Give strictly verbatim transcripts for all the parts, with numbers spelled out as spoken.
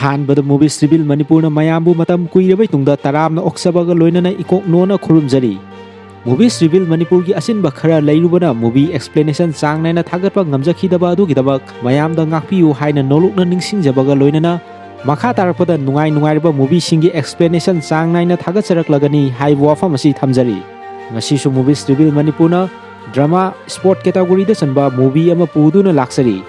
ꯑꯍꯥꯟꯕꯗ Movies Reveal ꯃꯅꯤꯄꯨꯔꯅ ꯃꯌꯥꯝꯕꯨ ꯃꯇꯝ ꯀꯨꯏꯔꯕꯩ ꯇꯨꯡꯗ ꯇꯔꯥꯝꯅ ꯑꯣꯛꯆꯕꯒ ꯂꯣꯏꯅꯅ ꯏꯀꯣꯛꯅꯣꯅ ꯈꯨꯔꯨꯝꯖꯔꯤ꯫ Movies Reveal ꯃꯅꯤꯄꯨꯔꯒꯤ ꯑꯆꯤꯟꯕ ꯈꯔ ꯂꯩꯔꯨꯕꯅ movie explanation ꯆꯥꯡ ꯅꯥꯏꯅ ꯊꯥꯒꯠꯄ ꯉꯝꯖꯈꯤꯗꯕ ꯑꯗꯨꯒꯤꯗꯃꯛ ꯃꯌꯥꯝꯗ ꯉꯥꯛꯄꯤꯌꯨ ꯍꯥꯏꯅ ꯅꯣꯂꯨꯛꯅ ꯅꯤꯡꯁꯤꯡꯖꯕꯒ ꯂꯣꯏꯅꯅ ꯃꯈꯥ ꯇꯥꯔꯛꯄꯗ ꯅꯨꯡꯉꯥꯏ ꯅꯨꯡꯉꯥꯏꯔꯕ movieꯁꯤꯡꯒꯤ explanation ꯆꯥꯡ ꯅꯥꯏꯅ ꯊꯥꯒꯠꯆꯔꯛꯂꯒꯅꯤ ꯍꯥꯏꯕ ꯋꯥꯐꯝ ꯑꯁꯤ ꯊꯝꯖꯔꯤ꯫ ꯉꯁꯤꯁꯨ Movies Reveal ꯃꯅꯤꯄꯨꯔꯅ drama, sport categoryꯗ ꯆꯟꯕ movie ꯑꯃ ꯄꯨꯗꯨꯅ ꯂꯥꯛꯆꯔꯤ꯫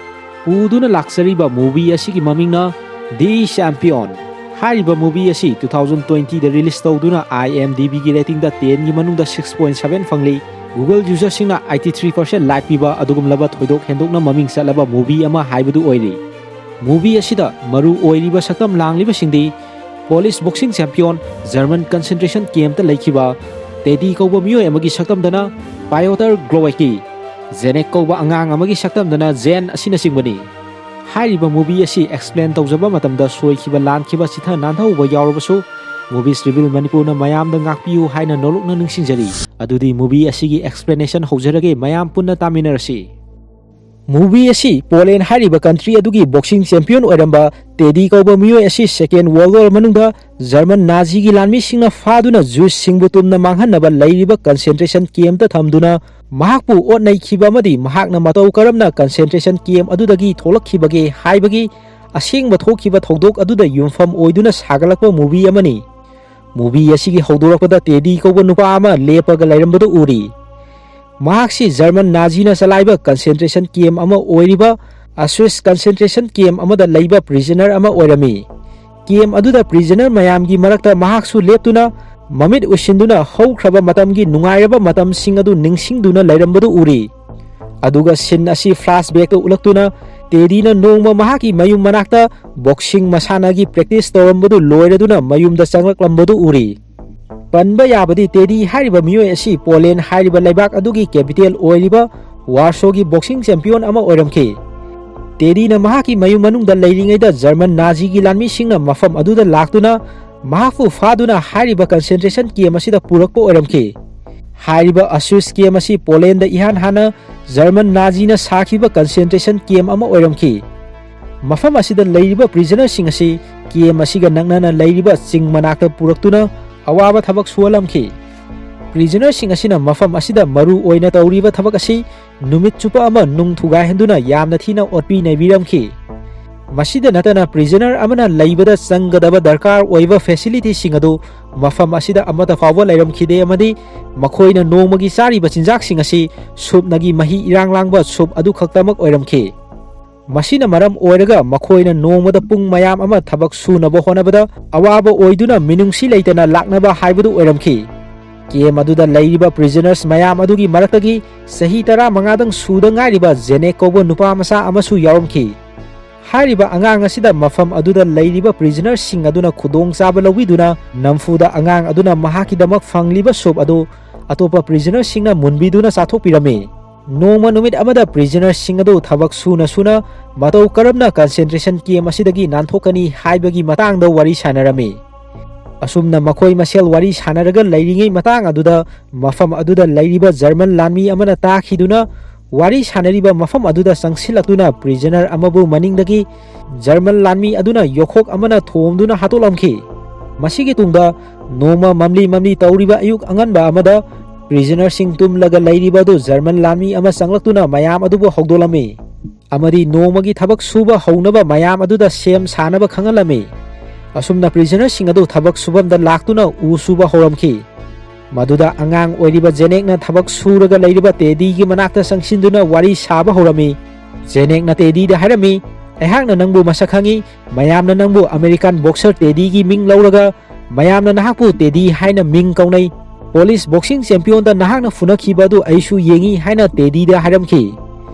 ꯄꯨꯗꯨꯅ ꯂꯥꯛꯆꯔꯤꯕ movie ꯑꯁꯤꯒꯤ ꯃꯃꯤꯡꯅ The Champion꯫ ꯍꯥꯏꯔꯤꯕ movie ꯑꯁꯤ two thousand twentyꯗ release ꯇꯧꯗꯨꯅ IMDbꯒꯤ ratingꯗ tenꯒꯤ ꯃꯅꯨꯡꯗ six point seven ꯐꯪꯂꯤ꯫ Google userꯁꯤꯡꯅ eighty three percent like ꯄꯤꯕ ꯑꯗꯨꯒꯨꯝꯂꯕ ꯊꯣꯏꯗꯣꯛ ꯍꯦꯟꯗꯣꯛꯅ ꯃꯃꯤꯡ ꯆꯠꯂꯕ movie ꯑꯃ ꯍꯥꯏꯕꯗꯨ ꯑꯣꯏꯔꯤ꯫ Movie ꯑꯁꯤꯗ ꯃꯔꯨ ꯑꯣꯏꯔꯤꯕ ꯁꯛꯇꯝ ꯂꯥꯡꯂꯤꯕꯁꯤꯡꯗꯤ Polish boxing champion, German concentration campꯇ ꯂꯩꯈꯤꯕ Teddy ꯀꯧꯕ ꯃꯤꯑꯣꯏ ꯑꯃꯒꯤ ꯁꯛꯇꯝꯗꯅ Pyotr Glowacki, Zenek ꯀꯧꯕ ꯑꯉꯥꯡ ꯑꯃꯒꯤ ꯁꯛꯇꯝꯗꯅ Zen ꯑꯁꯤꯅꯆꯤꯡꯕꯅꯤ꯫ ꯍꯥꯏꯔꯤꯕ movie ꯑꯁꯤ explain ꯇꯧꯖꯕ ꯃꯇꯝꯗ ꯁꯣꯏꯈꯤꯕ ꯂꯥꯟꯈꯤꯕ ꯆꯤꯊ ꯅꯥꯟꯊꯍꯧꯕ ꯌꯥꯎꯔꯕꯁꯨ Movies Reveal ꯃꯅꯤꯄꯨꯔꯅ ꯃꯌꯥꯝꯗ ꯉꯥꯛꯄꯤꯌꯨ ꯍꯥꯏꯅ ꯅꯣꯂꯨꯛꯅ ꯅꯤꯡꯁꯤꯡꯖꯔꯤ꯫ ꯑꯗꯨꯗꯤ movie ꯑꯁꯤꯒꯤ explanation ꯍꯧꯖꯔꯒꯦ, ꯃꯌꯥꯝ ꯄꯨꯟꯅ ꯇꯥꯃꯤꯟꯅꯔꯁꯤ꯫ Movie ꯑꯁꯤ Poland ꯍꯥꯏꯔꯤꯕ country ꯑꯗꯨꯒꯤ boxing champion ꯑꯣꯏꯔꯝꯕ Teddy ꯀꯧꯕ ꯃꯤꯑꯣꯏ ꯑꯁꯤ Second World War ꯃꯅꯨꯡꯗ German Naziꯒꯤ ꯂꯥꯟꯃꯤꯁꯤꯡꯅ ꯐꯥꯗꯨꯅ Jewishꯁꯤꯡꯕꯨ ꯇꯨꯝꯅ ꯃꯥꯡꯍꯟꯅꯕ ꯂꯩꯔꯤꯕ concentration campꯇ ꯊꯝꯗꯨꯅ ꯃꯍꯥꯛꯄꯨ ꯑꯣꯠ ꯅꯩꯈꯤꯕ ꯑꯃꯗꯤ ꯃꯍꯥꯛꯅ ꯃꯇꯧ ꯀꯔꯝꯅ concentration camp ꯑꯗꯨꯗꯒꯤ ꯊꯣꯛꯂꯛꯈꯤꯕꯒꯦ ꯍꯥꯏꯕꯒꯤ ꯑꯁꯦꯡꯕ ꯊꯣꯛꯈꯤꯕ ꯊꯧꯗꯣꯛ ꯑꯗꯨꯗ ꯌꯨꯝꯐꯝ ꯑꯣꯏꯗꯨꯅ ꯁꯥꯒꯠꯂꯛꯄ movie ꯑꯃꯅꯤ꯫ Movie ꯑꯁꯤꯒꯤ ꯍꯧꯗꯣꯔꯛꯄꯗ Teddy ꯀꯧꯕ ꯅꯨꯄꯥ ꯑꯃ ꯂꯦꯞꯄꯒ ꯂꯩꯔꯝꯕꯗꯨ ꯎꯔꯤ꯫ ꯃꯍꯥꯛꯁꯤ German Naziꯅ ꯆꯂꯥꯏꯕ concentration camp ꯑꯃ ꯑꯣꯏꯔꯤꯕ Auschwitz concentration camp ꯑꯃꯗ ꯂꯩꯕ prisoner ꯑꯃ ꯑꯣꯏꯔꯝꯃꯤ꯫ Camp ꯑꯗꯨꯗ prisoner ꯃꯌꯥꯝꯒꯤ ꯃꯔꯛꯇ ꯃꯍꯥꯛꯁꯨ ꯂꯦꯞꯇꯨꯅ ꯃꯃꯤꯠ ꯎꯏꯁꯤꯟꯗꯨꯅ ꯍꯧꯈ꯭ꯔꯕ ꯃꯇꯝꯒꯤ ꯅꯨꯡꯉꯥꯏꯔꯕ ꯃꯇꯝꯁꯤꯡ ꯑꯗꯨ ꯅꯤꯡꯁꯤꯡꯗꯨꯅ ꯂꯩꯔꯝꯕꯗꯨ ꯎꯔꯤ꯫ ꯑꯗꯨꯒ scene ꯑꯁꯤ flashbackꯇ ꯎꯠꯂꯛꯇꯨꯅ Teddyꯅ ꯅꯣꯡꯃ ꯃꯍꯥꯛꯀꯤ ꯃꯌꯨꯝ ꯃꯅꯥꯛꯇ boxing ꯃꯁꯥꯟꯅꯒꯤ practice ꯇꯧꯔꯝꯕꯗꯨ ꯂꯣꯏꯔꯗꯨꯅ ꯃꯌꯨꯝꯗ ꯆꯪꯂꯛꯂꯝꯕꯗꯨ ꯎꯔꯤ꯫ ꯄꯟꯕ ꯌꯥꯕꯗꯤ Teddy ꯍꯥꯏꯔꯤꯕ ꯃꯤꯑꯣꯏ ꯑꯁꯤ Poland ꯍꯥꯏꯔꯤꯕ ꯂꯩꯕꯥꯛ ꯑꯗꯨꯒꯤ capital ꯑꯣꯏꯔꯤꯕ Warsawꯒꯤ boxing champion ꯑꯃ ꯑꯣꯏꯔꯝꯈꯤ꯫ Teddyꯅ ꯃꯍꯥꯛꯀꯤ ꯃꯌꯨꯝ ꯃꯅꯨꯡꯗ ꯂꯩꯔꯤꯉꯩꯗ German Naziꯒꯤ ꯂꯥꯟꯃꯤꯁꯤꯡꯅ ꯃꯐꯝ ꯑꯗꯨꯗ ꯂꯥꯛꯇꯨꯅ ꯃꯍꯥꯛꯄꯨ ꯐꯥꯗꯨꯅ ꯍꯥꯏꯔꯤꯕ concentration camp ꯑꯁꯤꯗ ꯄꯨꯔꯛꯄ ꯑꯣꯏꯔꯝꯈꯤ꯫ ꯍꯥꯏꯔꯤꯕ Auschwitz camp ꯑꯁꯤ Polandꯗ ꯏꯍꯥꯟ ꯍꯥꯟꯅ German Naziꯅ ꯁꯥꯈꯤꯕ concentration camp ꯑꯃ ꯑꯣꯏꯔꯝꯈꯤ꯫ ꯃꯐꯝ ꯑꯁꯤꯗ ꯂꯩꯔꯤꯕ prisonerꯁꯤꯡ ꯑꯁꯤ camp ꯑꯁꯤꯒ ꯅꯛꯅꯅ ꯂꯩꯔꯤꯕ ꯆꯤꯡ ꯃꯅꯥꯛꯇ ꯄꯨꯔꯛꯇꯨꯅ ꯑꯋꯥꯕ ꯊꯕꯛ ꯁꯨꯍꯜꯂꯝꯈꯤ꯫ Prisonerꯁꯤꯡ ꯑꯁꯤꯅ ꯃꯐꯝ ꯑꯁꯤꯗ ꯃꯔꯨ ꯑꯣꯏꯅ ꯇꯧꯔꯤꯕ ꯊꯕꯛ ꯑꯁꯤ ꯅꯨꯃꯤꯠ ꯆꯨꯞꯄ ꯑꯃ ꯅꯨꯡ ꯊꯨꯒꯥꯏꯍꯟꯗꯨꯅ ꯌꯥꯝꯅ ꯊꯤꯅ ꯑꯣꯠꯄꯤ ꯅꯩꯕꯤꯔꯝꯈꯤ꯫ ꯃꯁꯤꯗ ꯅꯠꯇꯅ prisoner ꯑꯃꯅ ꯂꯩꯕꯗ ꯆꯪꯒꯗꯕ ꯗꯔꯀꯥꯔ ꯑꯣꯏꯕ facilityꯁꯤꯡ ꯑꯗꯨ ꯃꯐꯝ ꯑꯁꯤꯗ ꯑꯃꯠꯇ ꯐꯥꯎꯕ ꯂꯩꯔꯝꯈꯤꯗꯦ ꯑꯃꯗꯤ ꯃꯈꯣꯏꯅ ꯅꯣꯡꯃꯒꯤ ꯆꯥꯔꯤꯕ ꯆꯤꯟꯖꯥꯛꯁꯤꯡ ꯑꯁꯤ soupꯅꯒꯤ ꯃꯍꯤ ꯏꯔꯥꯡ ꯂꯥꯡꯕ soup ꯑꯗꯨ ꯈꯛꯇꯃꯛ ꯑꯣꯏꯔꯝꯈꯤ꯫ ꯃꯁꯤꯅ ꯃꯔꯝ ꯑꯣꯏꯔꯒ ꯃꯈꯣꯏꯅ ꯅꯣꯡꯃꯗ ꯄꯨꯡ ꯃꯌꯥꯝ ꯑꯃ ꯊꯕꯛ ꯁꯨꯅꯕ ꯍꯣꯠꯅꯕꯗ ꯑꯋꯥꯕ ꯑꯣꯏꯗꯨꯅ ꯃꯤꯅꯨꯡꯁꯤ ꯂꯩꯇꯅ ꯂꯥꯛꯅꯕ ꯍꯥꯏꯕꯗꯨ ꯑꯣꯏꯔꯝꯈꯤ꯫ Camp ꯑꯗꯨꯗ ꯂꯩꯔꯤꯕ prisoners ꯃꯌꯥꯝ ꯑꯗꯨꯒꯤ ꯃꯔꯛꯇꯒꯤ ꯆꯍꯤ ꯇꯔꯥꯃꯉꯥꯗꯪ ꯁꯨꯗ ꯉꯥꯏꯔꯤꯕ ꯖꯦꯅꯦꯛ ꯀꯧꯕ ꯅꯨꯄꯥ ꯃꯆꯥ ꯑꯃꯁꯨ ꯌꯥꯎꯔꯝꯈꯤ꯫ ꯍꯥꯏꯔꯤꯕ ꯑꯉꯥꯡ ꯑꯁꯤꯗ ꯃꯐꯝ ꯑꯗꯨꯗ ꯂꯩꯔꯤꯕ prisonerꯁꯤꯡ ꯑꯗꯨꯅ ꯈꯨꯗꯣꯡꯆꯥꯕ ꯂꯧꯕꯤꯗꯨꯅ ꯅꯝꯐꯨꯗ ꯑꯉꯥꯡ ꯑꯗꯨꯅ ꯃꯍꯥꯛꯀꯤꯗꯃꯛ ꯐꯪꯂꯤꯕ soup ꯑꯗꯨ ꯑꯇꯣꯞꯄ prisonerꯁꯤꯡꯅ ꯃꯨꯟꯕꯤꯗꯨꯅ ꯆꯥꯊꯣꯛꯄꯤꯔꯝꯃꯤ꯫ ꯅꯣꯡꯃ ꯅꯨꯃꯤꯠ ꯑꯃꯗ prisonerꯁꯤꯡ ꯑꯗꯨ ꯊꯕꯛ ꯁꯨꯅ ꯁꯨꯅ ꯃꯇꯧ ꯀꯔꯝꯅ concentration camp ꯑꯁꯤꯗꯒꯤ ꯅꯥꯟꯊꯣꯛꯀꯅꯤ ꯍꯥꯏꯕꯒꯤ ꯃꯇꯥꯡꯗ ꯋꯥꯔꯤ ꯁꯥꯟꯅꯔꯝꯃꯤ꯫ ꯑꯁꯨꯝꯅ ꯃꯈꯣꯏ ꯃꯁꯦꯜ ꯋꯥꯔꯤ ꯁꯥꯟꯅꯔꯒ ꯂꯩꯔꯤꯉꯩ ꯃꯇꯥꯡ ꯑꯗꯨꯗ ꯃꯐꯝ ꯑꯗꯨꯗ ꯂꯩꯔꯤꯕ German ꯂꯥꯟꯃꯤ ꯑꯃꯅ ꯇꯥꯈꯤꯗꯨꯅ ꯋꯥꯔꯤ ꯁꯥꯟꯅꯔꯤꯕ ꯃꯐꯝ ꯑꯗꯨꯗ ꯆꯪꯁꯤꯜꯂꯛꯇꯨꯅ prisoner ꯑꯃꯕꯨ ꯃꯅꯤꯡꯗꯒꯤ German ꯂꯥꯟꯃꯤ ꯑꯗꯨꯅ ꯌꯣꯈꯣꯛ ꯑꯃꯅ ꯊꯣꯝꯗꯨꯅ ꯍꯥꯠꯇꯣꯛꯂꯝꯈꯤ꯫ ꯃꯁꯤꯒꯤ ꯇꯨꯡꯗ ꯅꯣꯡꯃ ꯃꯝꯂꯤ ꯃꯝꯂꯤ ꯇꯧꯔꯤꯕ ꯑꯌꯨꯛ ꯑꯉꯟꯕ ꯑꯃꯗ prisonerꯁꯤꯡ ꯇꯨꯝꯂꯒ ꯂꯩꯔꯤꯕ ꯑꯗꯨ German ꯂꯥꯟꯃꯤ ꯑꯃ ꯆꯪꯂꯛꯇꯨꯅ ꯃꯌꯥꯝ ꯑꯗꯨꯕꯨ ꯍꯧꯗꯣꯛꯂꯝꯃꯤ ꯑꯃꯗꯤ ꯅꯣꯡꯃꯒꯤ ꯊꯕꯛ ꯁꯨꯕ ꯍꯧꯅꯕ ꯃꯌꯥꯝ ꯑꯗꯨꯗ ꯁꯦꯝ ꯁꯥꯅꯕ ꯈꯪꯍꯜꯂꯝꯃꯤ꯫ ꯑꯁꯨꯝꯅ prisonerꯁꯤꯡ ꯑꯗꯨ ꯊꯕꯛ ꯁꯨꯐꯝꯗ ꯂꯥꯛꯇꯨꯅ ꯎ ꯁꯨꯕ ꯍꯧꯔꯝꯈꯤ꯫ ꯃꯗꯨꯗ ꯑꯉꯥꯡ ꯑꯣꯏꯔꯤꯕ ꯖꯦꯅꯦꯛꯅ ꯊꯕꯛ ꯁꯨꯔꯒ ꯂꯩꯔꯤꯕ ꯇꯦꯗꯤꯒꯤ ꯃꯅꯥꯛꯇ ꯆꯪꯁꯤꯟꯗꯨꯅ ꯋꯥꯔꯤ ꯁꯥꯕ ꯍꯧꯔꯝꯃꯤ꯫ ꯖꯦꯅꯦꯛꯅ ꯇꯦꯗꯤꯗ ꯍꯥꯏꯔꯝꯃꯤ, "ꯑꯩꯍꯥꯛꯅ ꯅꯪꯕꯨ ꯃꯁꯛ ꯈꯪꯏ, ꯃꯌꯥꯝꯅ ꯅꯪꯕꯨ American boxer ꯇꯦꯗꯤꯒꯤ ꯃꯤꯡ ꯂꯧꯔꯒ ꯃꯌꯥꯝꯅ ꯅꯍꯥꯛꯄꯨ ꯇꯦꯗꯤ ꯍꯥꯏꯅ ꯃꯤꯡ ꯀꯧꯅꯩ꯫ Polish boxing championꯗ ꯅꯍꯥꯛꯅ ꯐꯨꯅꯈꯤꯕ ꯑꯗꯨ ꯑꯩꯁꯨ ꯌꯦꯡꯏ" ꯍꯥꯏꯅ ꯇꯦꯗꯤꯗ ꯍꯥꯏꯔꯝꯈꯤ꯫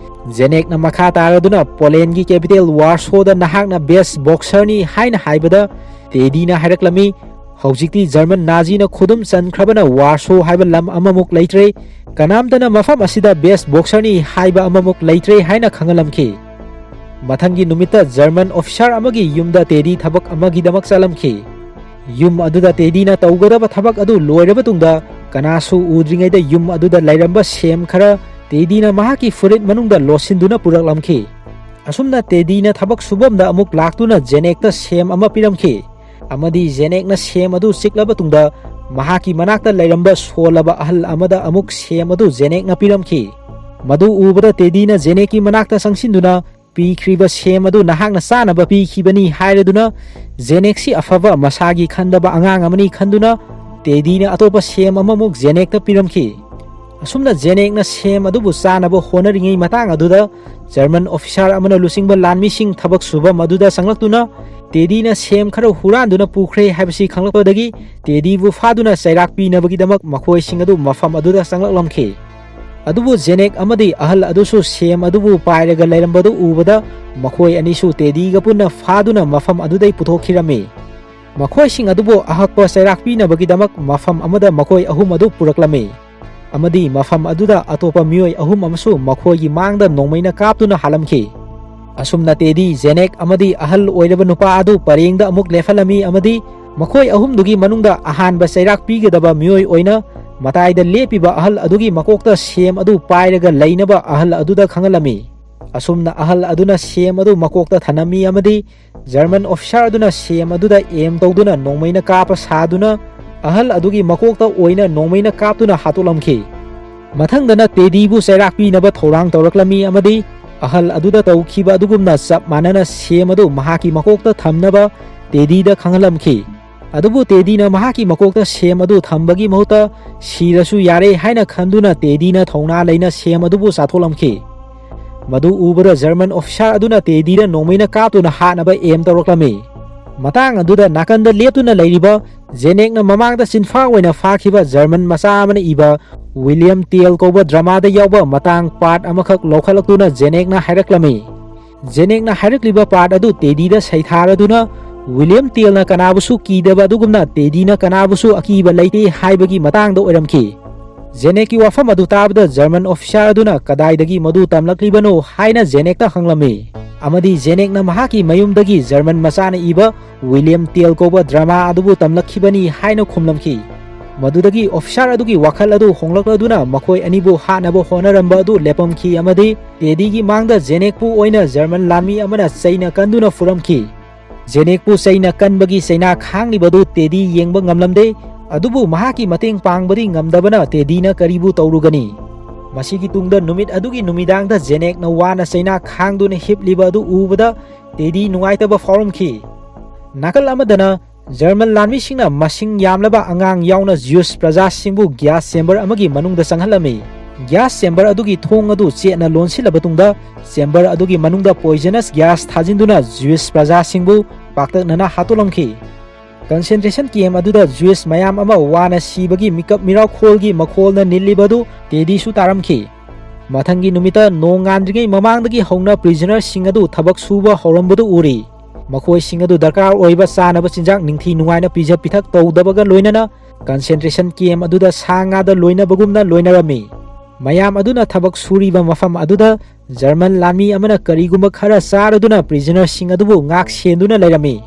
ꯖꯦꯅꯦꯛꯅ ꯃꯈꯥ ꯇꯥꯔꯗꯨꯅ Polandꯒꯤ capital Warsawꯗ ꯅꯍꯥꯛꯅ best boxerꯅꯤ ꯍꯥꯏꯅ ꯍꯥꯏꯕꯗ ꯇꯦꯗꯤꯅ ꯍꯥꯏꯔꯛꯂꯝꯃꯤ, "ꯍꯧꯖꯤꯛꯇꯤ German Naziꯅ ꯈꯨꯗꯨꯝ ꯆꯟꯈ꯭ꯔꯕꯅ Warsaw ꯍꯥꯏꯕ ꯂꯝ ꯑꯃꯃꯨꯛ ꯂꯩꯇ꯭ꯔꯦ꯫ ꯀꯅꯥꯝꯇꯅ ꯃꯐꯝ ꯑꯁꯤꯗ best boxerꯅꯤ ꯍꯥꯏꯕ ꯑꯃꯃꯨꯛ ꯂꯩꯇ꯭ꯔꯦ" ꯍꯥꯏꯅ ꯈꯪꯍꯜꯂꯝꯈꯤ꯫ ꯃꯊꯪꯒꯤ ꯅꯨꯃꯤꯠꯇ German officer ꯑꯃꯒꯤ ꯌꯨꯝꯗ ꯇꯦꯗꯤ ꯊꯕꯛ ꯑꯃꯒꯤꯗꯃꯛ ꯆꯠꯂꯝꯈꯤ꯫ ꯌꯨꯝ ꯑꯗꯨꯗ ꯇꯦꯗꯤꯅ ꯇꯧꯒꯗꯕ ꯊꯕꯛ ꯑꯗꯨ ꯂꯣꯏꯔꯕ ꯇꯨꯡꯗ ꯀꯅꯥꯁꯨ ꯎꯗ꯭ꯔꯤꯉꯩꯗ ꯌꯨꯝ ꯑꯗꯨꯗ ꯂꯩꯔꯝꯕ ꯁꯦꯝ ꯈꯔ ꯇꯦꯗꯤꯅ ꯃꯍꯥꯛꯀꯤ ꯐꯨꯔꯤꯠ ꯃꯅꯨꯡꯗ ꯂꯣꯠꯁꯤꯟꯗꯨꯅ ꯄꯨꯔꯛꯂꯝꯈꯤ꯫ ꯑꯁꯨꯝꯅ ꯇꯦꯗꯤꯅ ꯊꯕꯛ ꯁꯨꯐꯝꯗ ꯑꯃꯨꯛ ꯂꯥꯛꯇꯨꯅ ꯖꯦꯅꯦꯛꯇ ꯁꯦꯝ ꯑꯃ ꯄꯤꯔꯝꯈꯤ꯫ ꯑꯃꯗꯤ ꯖꯦꯅꯦꯛꯅ ꯁꯦꯝ ꯑꯗꯨ ꯆꯤꯛꯂꯕ ꯇꯨꯡꯗ ꯃꯍꯥꯛꯀꯤ ꯃꯅꯥꯛꯇ ꯂꯩꯔꯝꯕ ꯁꯣꯜꯂꯕ ꯑꯍꯜ ꯑꯃꯗ ꯑꯃꯨꯛ ꯁꯦꯝ ꯑꯗꯨ ꯖꯦꯅꯦꯛꯅ ꯄꯤꯔꯝꯈꯤ꯫ ꯃꯗꯨ ꯎꯕꯗ ꯇꯦꯗꯤꯅ ꯖꯦꯅꯦꯛꯀꯤ ꯃꯅꯥꯛꯇ ꯆꯪꯁꯤꯟꯗꯨꯅ, "ꯄꯤꯈ꯭ꯔꯤꯕ ꯁꯦꯝ ꯑꯗꯨ ꯅꯍꯥꯛꯅ ꯆꯥꯅꯕ ꯄꯤꯈꯤꯕꯅꯤ" ꯍꯥꯏꯔꯗꯨꯅ, ꯖꯦꯅꯦꯛꯁꯤ ꯑꯐꯕ ꯃꯁꯥꯒꯤ ꯈꯟꯗꯕ ꯑꯉꯥꯡ ꯑꯃꯅꯤ ꯈꯟꯗꯨꯅ, ꯇꯦꯗꯤꯅ ꯑꯇꯣꯞꯄ ꯁꯦꯝ ꯑꯃꯃꯨꯛ ꯖꯦꯅꯦꯛꯇ ꯄꯤꯔꯝꯈꯤ꯫ ꯑꯁꯨꯝꯅ ꯖꯦꯅꯦꯛꯅ ꯁꯦꯝ ꯑꯗꯨꯕꯨ ꯆꯥꯅꯕ ꯍꯣꯠꯅꯔꯤꯉꯩ ꯃꯇꯥꯡ ꯑꯗꯨꯗ, ꯖꯔꯃꯟ ꯑꯣꯐꯤꯁꯥꯔ ꯑꯃꯅ ꯂꯨꯆꯤꯡꯕ ꯂꯥꯟꯃꯤꯁꯤꯡ ꯊꯕꯛ ꯁꯨꯐꯝ ꯑꯗꯨꯗ ꯆꯪꯂꯛꯇꯨꯅ, ꯇꯦꯗꯤꯅ ꯁꯦꯝ ꯈꯔ ꯍꯨꯔꯥꯟꯗꯨꯅ ꯄꯨꯈ꯭ꯔꯦ ꯍꯥꯏꯕꯁꯤ ꯈꯪꯂꯛꯄꯗꯒꯤ, ꯇꯦꯗꯤꯕꯨ ꯐꯥꯗꯨꯅ ꯆꯩꯔꯥꯛ ꯄꯤꯅꯕꯒꯤꯗꯃꯛ ꯃꯈꯣꯏꯁꯤꯡ ꯑꯗꯨ ꯃꯐꯝ ꯑꯗꯨꯗ ꯆꯪꯂꯛꯂꯝꯈꯤ꯫ ꯑꯗꯨꯕꯨ ꯖꯦꯅꯦꯛ ꯑꯃꯗꯤ ꯑꯍꯜ ꯑꯗꯨꯁꯨ ꯁꯦꯝ ꯑꯗꯨꯕꯨ ꯄꯥꯏꯔꯒ ꯂꯩꯔꯝꯕꯗꯨ ꯎꯕꯗ, ꯃꯈꯣꯏ ꯑꯅꯤꯁꯨ ꯇꯦꯗꯤꯒ ꯄꯨꯟꯅ ꯐꯥꯗꯨꯅ ꯃꯐꯝ ꯑꯗꯨꯗꯩ ꯄꯨꯊꯣꯛꯈꯤꯔꯝꯃꯤ꯫ ꯃꯈꯣꯏꯁꯤꯡ ꯑꯗꯨꯕꯨ ꯑꯍꯛꯄ ꯆꯩꯔꯥꯛ ꯄꯤꯅꯕꯒꯤꯗꯃꯛ ꯃꯐꯝ ꯑꯃꯗ ꯃꯈꯣꯏ ꯑꯍꯨꯝ ꯑꯗꯨ ꯄꯨꯔꯛꯂꯝꯃꯤ꯫ ꯑꯃꯗꯤ ꯃꯐꯝ ꯑꯗꯨꯗ ꯑꯇꯣꯞꯄ ꯃꯤꯑꯣꯏ ꯑꯍꯨꯝ ꯑꯃꯁꯨ ꯃꯈꯣꯏꯒꯤ ꯃꯥꯡꯗ ꯅꯣꯡꯃꯩꯅ ꯀꯥꯞꯇꯨꯅ ꯍꯥꯠꯂꯝꯈꯤ꯫ ꯑꯁꯨꯝꯅ ꯇꯦꯗꯤ, ꯖꯦꯅꯦꯛ ꯑꯃꯗꯤ ꯑꯍꯜ ꯑꯣꯏꯔꯕ ꯅꯨꯄꯥ ꯑꯗꯨ ꯄꯔꯦꯡꯗ ꯑꯃꯨꯛ ꯂꯦꯞꯍꯜꯂꯝꯃꯤ ꯑꯃꯗꯤ ꯃꯈꯣꯏ ꯑꯍꯨꯝꯗꯨꯒꯤ ꯃꯅꯨꯡꯗ ꯑꯍꯥꯟꯕ ꯆꯩꯔꯥꯛ ꯄꯤꯒꯗꯕ ꯃꯤꯑꯣꯏ ꯑꯣꯏꯅ ꯃꯇꯥꯏꯗ ꯂꯦꯞꯄꯤꯕ ꯑꯍꯜ ꯑꯗꯨꯒꯤ ꯃꯀꯣꯛꯇ ꯁꯦꯝ ꯑꯗꯨ ꯄꯥꯏꯔꯒ ꯂꯩꯅꯕ ꯑꯍꯜ ꯑꯗꯨꯗ ꯈꯪꯍꯜꯂꯝꯃꯤ꯫ ꯑꯁꯨꯝꯅ ꯑꯍꯜ ꯑꯗꯨꯅ ꯁꯦꯝ ꯑꯗꯨ ꯃꯀꯣꯛꯇ ꯊꯅꯝꯃꯤ ꯑꯃꯗꯤ ꯖꯔꯃꯟ ꯑꯣꯐꯤꯁꯥꯔ ꯑꯗꯨꯅ ꯁꯦꯝ ꯑꯗꯨꯗ ꯑꯦꯝ ꯇꯧꯗꯨꯅ ꯅꯣꯡꯃꯩꯅ ꯀꯥꯞꯄ ꯁꯥꯗꯨꯅ ꯑꯍꯜ ꯑꯗꯨꯒꯤ ꯃꯀꯣꯛꯇ ꯑꯣꯏꯅ ꯅꯣꯡꯃꯩꯅ ꯀꯥꯞꯇꯨꯅ ꯍꯥꯠꯇꯣꯛꯂꯝꯈꯤ꯫ ꯃꯊꯪꯗꯅ ꯇꯦꯗꯤꯕꯨ ꯆꯩꯔꯥꯛ ꯄꯤꯅꯕ ꯊꯧꯔꯥꯡ ꯇꯧꯔꯛꯂꯝꯃꯤ ꯑꯃꯗꯤ ꯑꯍꯜ ꯑꯗꯨꯗ ꯇꯧꯈꯤꯕ ꯑꯗꯨꯒꯨꯝꯅ ꯆꯞ ꯃꯥꯟꯅꯅ ꯁꯦꯝ ꯑꯗꯨ ꯃꯍꯥꯛꯀꯤ ꯃꯀꯣꯛꯇ ꯊꯝꯅꯕ ꯇꯦꯗꯤꯗ ꯈꯪꯍꯜꯂꯝꯈꯤ꯫ ꯑꯗꯨꯕꯨ ꯇꯦꯗꯤꯅ ꯃꯍꯥꯛꯀꯤ ꯃꯀꯣꯛꯇ ꯁꯦꯝ ꯑꯗꯨ ꯊꯝꯕꯒꯤ ꯃꯍꯨꯠꯇ ꯁꯤꯔꯁꯨ ꯌꯥꯔꯦ ꯍꯥꯏꯅ ꯈꯟꯗꯨꯅ ꯇꯦꯗꯤꯅ ꯊꯧꯅꯥ ꯂꯩꯅ ꯁꯦꯝ ꯑꯗꯨꯕꯨ ꯆꯥꯊꯣꯛꯂꯝꯈꯤ꯫ ꯃꯗꯨ ꯎꯕꯗ ꯖꯔꯃꯟ ꯑꯣꯐꯤꯁꯥꯔ ꯑꯗꯨꯅ ꯇꯦꯗꯤꯗ ꯅꯣꯡꯃꯩꯅ ꯀꯥꯞꯇꯨꯅ ꯍꯥꯠꯅꯕ ꯑꯦꯝ ꯇꯧꯔꯛꯂꯝꯃꯤ꯫ ꯃꯇꯥꯡ ꯑꯗꯨꯗ ꯅꯥꯀꯟꯗ ꯂꯦꯞꯇꯨꯅ ꯂꯩꯔꯤꯕ ꯖꯦꯅꯦꯛꯅ ꯃꯃꯥꯡꯗ ꯆꯤꯟꯐꯥ ꯑꯣꯏꯅ ꯐꯥꯈꯤꯕ ꯖꯔꯃꯟ ꯃꯆꯥ ꯑꯃꯅ ꯏꯕ ꯋꯤꯂꯤꯌꯝ ꯇꯦꯜ ꯀꯧꯕ ꯗ꯭ꯔꯃꯥꯗ ꯌꯥꯎꯕ ꯃꯇꯥꯡ ꯄꯥꯔꯠ ꯑꯃꯈꯛ ꯂꯧꯈꯠꯂꯛꯇꯨꯅ ꯖꯦꯅꯦꯛꯅ ꯍꯥꯏꯔꯛꯂꯝꯃꯤ꯫ ꯖꯦꯅꯦꯛꯅ ꯍꯥꯏꯔꯛꯂꯤꯕ ꯄꯥꯔꯠ ꯑꯗꯨ ꯇꯦꯗꯤꯗ ꯁꯩꯊꯥꯔꯗꯨꯅ, ꯋꯤꯂꯤꯌꯝ ꯇꯦꯜꯅ ꯀꯅꯥꯕꯨꯁꯨ ꯀꯤꯗꯕ ꯑꯗꯨꯒꯨꯝꯅ ꯇꯦꯗꯤꯅ ꯀꯅꯥꯕꯨꯁꯨ ꯑꯀꯤꯕ ꯂꯩꯇꯦ ꯍꯥꯏꯕꯒꯤ ꯃꯇꯥꯡꯗ ꯑꯣꯏꯔꯝꯈꯤ꯫ ꯖꯦꯅꯦꯛꯀꯤ ꯋꯥꯐꯝ ꯑꯗꯨ ꯇꯥꯕꯗ ꯖꯔꯃꯟ ꯑꯣꯐꯤꯁꯥꯔ ꯑꯗꯨꯅ ꯀꯗꯥꯏꯗꯒꯤ ꯃꯗꯨ ꯇꯝꯂꯛꯂꯤꯕꯅꯣ ꯍꯥꯏꯅ ꯖꯦꯅꯦꯛꯇ ꯍꯪꯂꯝꯃꯤ꯫ ꯑꯃꯗꯤ ꯖꯦꯅꯦꯛꯅ ꯃꯍꯥꯛꯀꯤ ꯃꯌꯨꯝꯗꯒꯤ ꯖꯔꯃꯟ ꯃꯆꯥꯅ ꯏꯕ ꯋꯤꯂꯤꯌꯝ ꯇꯦꯜ ꯀꯧꯕ ꯗ꯭ꯔꯃꯥ ꯑꯗꯨꯕꯨ ꯇꯝꯂꯛꯈꯤꯕꯅꯤ ꯍꯥꯏꯅ ꯈꯨꯝꯂꯝꯈꯤ꯫ ꯃꯗꯨꯗꯒꯤ ꯑꯣꯐꯤꯁꯥꯔ ꯑꯗꯨꯒꯤ ꯋꯥꯈꯜ ꯑꯗꯨ ꯍꯣꯡꯂꯛꯂꯗꯨꯅ ꯃꯈꯣꯏ ꯑꯅꯤꯕꯨ ꯍꯥꯠꯅꯕ ꯍꯣꯠꯅꯔꯝꯕ ꯑꯗꯨ ꯂꯦꯞꯄꯝꯈꯤ ꯑꯃꯗꯤ ꯇꯦꯗꯤꯒꯤ ꯃꯥꯡꯗ ꯖꯦꯅꯦꯛꯄꯨ ꯑꯣꯏꯅ ꯖꯔꯃꯟ ꯂꯥꯟꯃꯤ ꯑꯃꯅ ꯆꯩꯅ ꯀꯟꯗꯨꯅ ꯐꯨꯔꯝꯈꯤ꯫ ꯖꯦꯅꯦꯛꯄꯨ ꯆꯩꯅ ꯀꯟꯕꯒꯤ ꯆꯩꯅꯥ ꯈꯥꯡꯂꯤꯕꯗꯨ ꯇꯦꯗꯤ ꯌꯦꯡꯕ ꯉꯝꯂꯝꯗꯦ, ꯑꯗꯨꯕꯨ ꯃꯍꯥꯛꯀꯤ ꯃꯇꯦꯡ ꯄꯥꯡꯕꯗꯤ ꯉꯝꯗꯕꯅ ꯇꯦꯗꯤꯅ ꯀꯔꯤꯕꯨ ꯇꯧꯔꯨꯒꯅꯤ? ꯃꯁꯤꯒꯤ ꯇꯨꯡꯗ ꯅꯨꯃꯤꯠ ꯑꯗꯨꯒꯤ ꯅꯨꯃꯤꯗꯥꯡꯗ ꯖꯦꯅꯦꯛꯅ ꯋꯥꯅ ꯆꯩꯅꯥ ꯈꯥꯡꯗꯨꯅ ꯍꯤꯞꯂꯤꯕ ꯑꯗꯨ ꯎꯕꯗ ꯇꯦꯗꯤ ꯅꯨꯡꯉꯥꯏꯇꯕ ꯐꯥꯎꯔꯝꯈꯤ꯫ ꯅꯥꯀꯜ ꯑꯃꯗꯅ ꯖꯔꯃꯟ ꯂꯥꯟꯃꯤꯁꯤꯡꯅ ꯃꯁꯤꯡ ꯌꯥꯝꯂꯕ ꯑꯉꯥꯡ ꯌꯥꯎꯅ ꯖ꯭ꯌꯨꯁ ꯄ꯭ꯔꯖꯥꯁꯤꯡꯕꯨ ꯒ꯭ꯌꯥꯁ ꯆꯦꯝꯕꯔ ꯑꯃꯒꯤ ꯃꯅꯨꯡꯗ ꯆꯪꯍꯜꯂꯝꯃꯤ꯫ ꯒ꯭ꯌꯥꯁ ꯆꯦꯝꯕꯔ ꯑꯗꯨꯒꯤ ꯊꯣꯡ ꯑꯗꯨ ꯆꯦꯠꯅ ꯂꯣꯟꯁꯤꯜꯂꯕ ꯇꯨꯡꯗ ꯆꯦꯝꯕꯔ ꯑꯗꯨꯒꯤ ꯃꯅꯨꯡꯗ ꯄꯣꯏꯖꯅꯁ ꯒ꯭ꯌꯥꯁ ꯊꯥꯖꯤꯟꯗꯨꯅ ꯖ꯭ꯌꯨꯁ ꯄ꯭ꯔꯖꯥꯁꯤꯡꯕꯨ ꯄꯥꯛꯇꯛꯅꯅ ꯍꯥꯠꯇꯣꯛꯂꯝꯈꯤ꯫ ꯀꯟꯁꯦꯟꯇ꯭ꯔꯦꯁꯟ ꯀꯦꯝ ꯑꯗꯨꯗ ꯖ꯭ꯌꯨꯁ ꯃꯌꯥꯝ ꯑꯃ ꯋꯥꯅ ꯁꯤꯕꯒꯤ ꯃꯤꯀꯞ ꯃꯤꯔꯥꯎꯈꯣꯜꯒꯤ ꯃꯈꯣꯜꯅ ꯅꯤꯜꯂꯤꯕ ꯑꯗꯨ ꯇꯦꯗꯤꯁꯨ ꯇꯥꯔꯝꯈꯤ꯫ ꯃꯊꯪꯒꯤ ꯅꯨꯃꯤꯠꯇ ꯅꯣꯡꯉꯥꯟꯗ꯭ꯔꯤꯉꯩ ꯃꯃꯥꯡꯗꯒꯤ ꯍꯧꯅ ꯄ꯭ꯔꯤꯖꯅꯔꯁꯤꯡ ꯑꯗꯨ ꯊꯕꯛ ꯁꯨꯕ ꯍꯧꯔꯝꯕꯗꯨ ꯎꯔꯤ꯫ ꯃꯈꯣꯏꯁꯤꯡ ꯑꯗꯨ ꯗꯔꯀꯥꯔ ꯑꯣꯏꯕ ꯆꯥꯅꯕ ꯆꯤꯟꯖꯥꯛ ꯅꯤꯡꯊꯤ ꯅꯨꯡꯉꯥꯏꯅ ꯄꯤꯖ ꯄꯤꯊꯛ ꯇꯧꯗꯕꯒ ꯂꯣꯏꯅꯅ ꯀꯟꯁꯦꯟꯇ꯭ꯔꯦꯁꯟ ꯀꯦꯝ ꯑꯗꯨꯗ ꯁꯥ ꯉꯥꯗ ꯂꯣꯏꯅꯕꯒꯨꯝꯅ ꯂꯣꯏꯅꯔꯝꯃꯤ꯫ ꯃꯌꯥꯝ ꯑꯗꯨꯅ ꯊꯕꯛ ꯁꯨꯔꯤꯕ ꯃꯐꯝ ꯑꯗꯨꯗ ꯖꯔꯃꯟ ꯂꯥꯟꯃꯤ ꯑꯃꯅ ꯀꯔꯤꯒꯨꯝꯕ ꯈꯔ ꯆꯥꯔꯗꯨꯅ ꯄ꯭ꯔꯤꯖꯅꯔꯁꯤꯡ ꯑꯗꯨꯕꯨ ꯉꯥꯛ ꯁꯦꯟꯗꯨꯅ ꯂꯩꯔꯝꯃꯤ꯫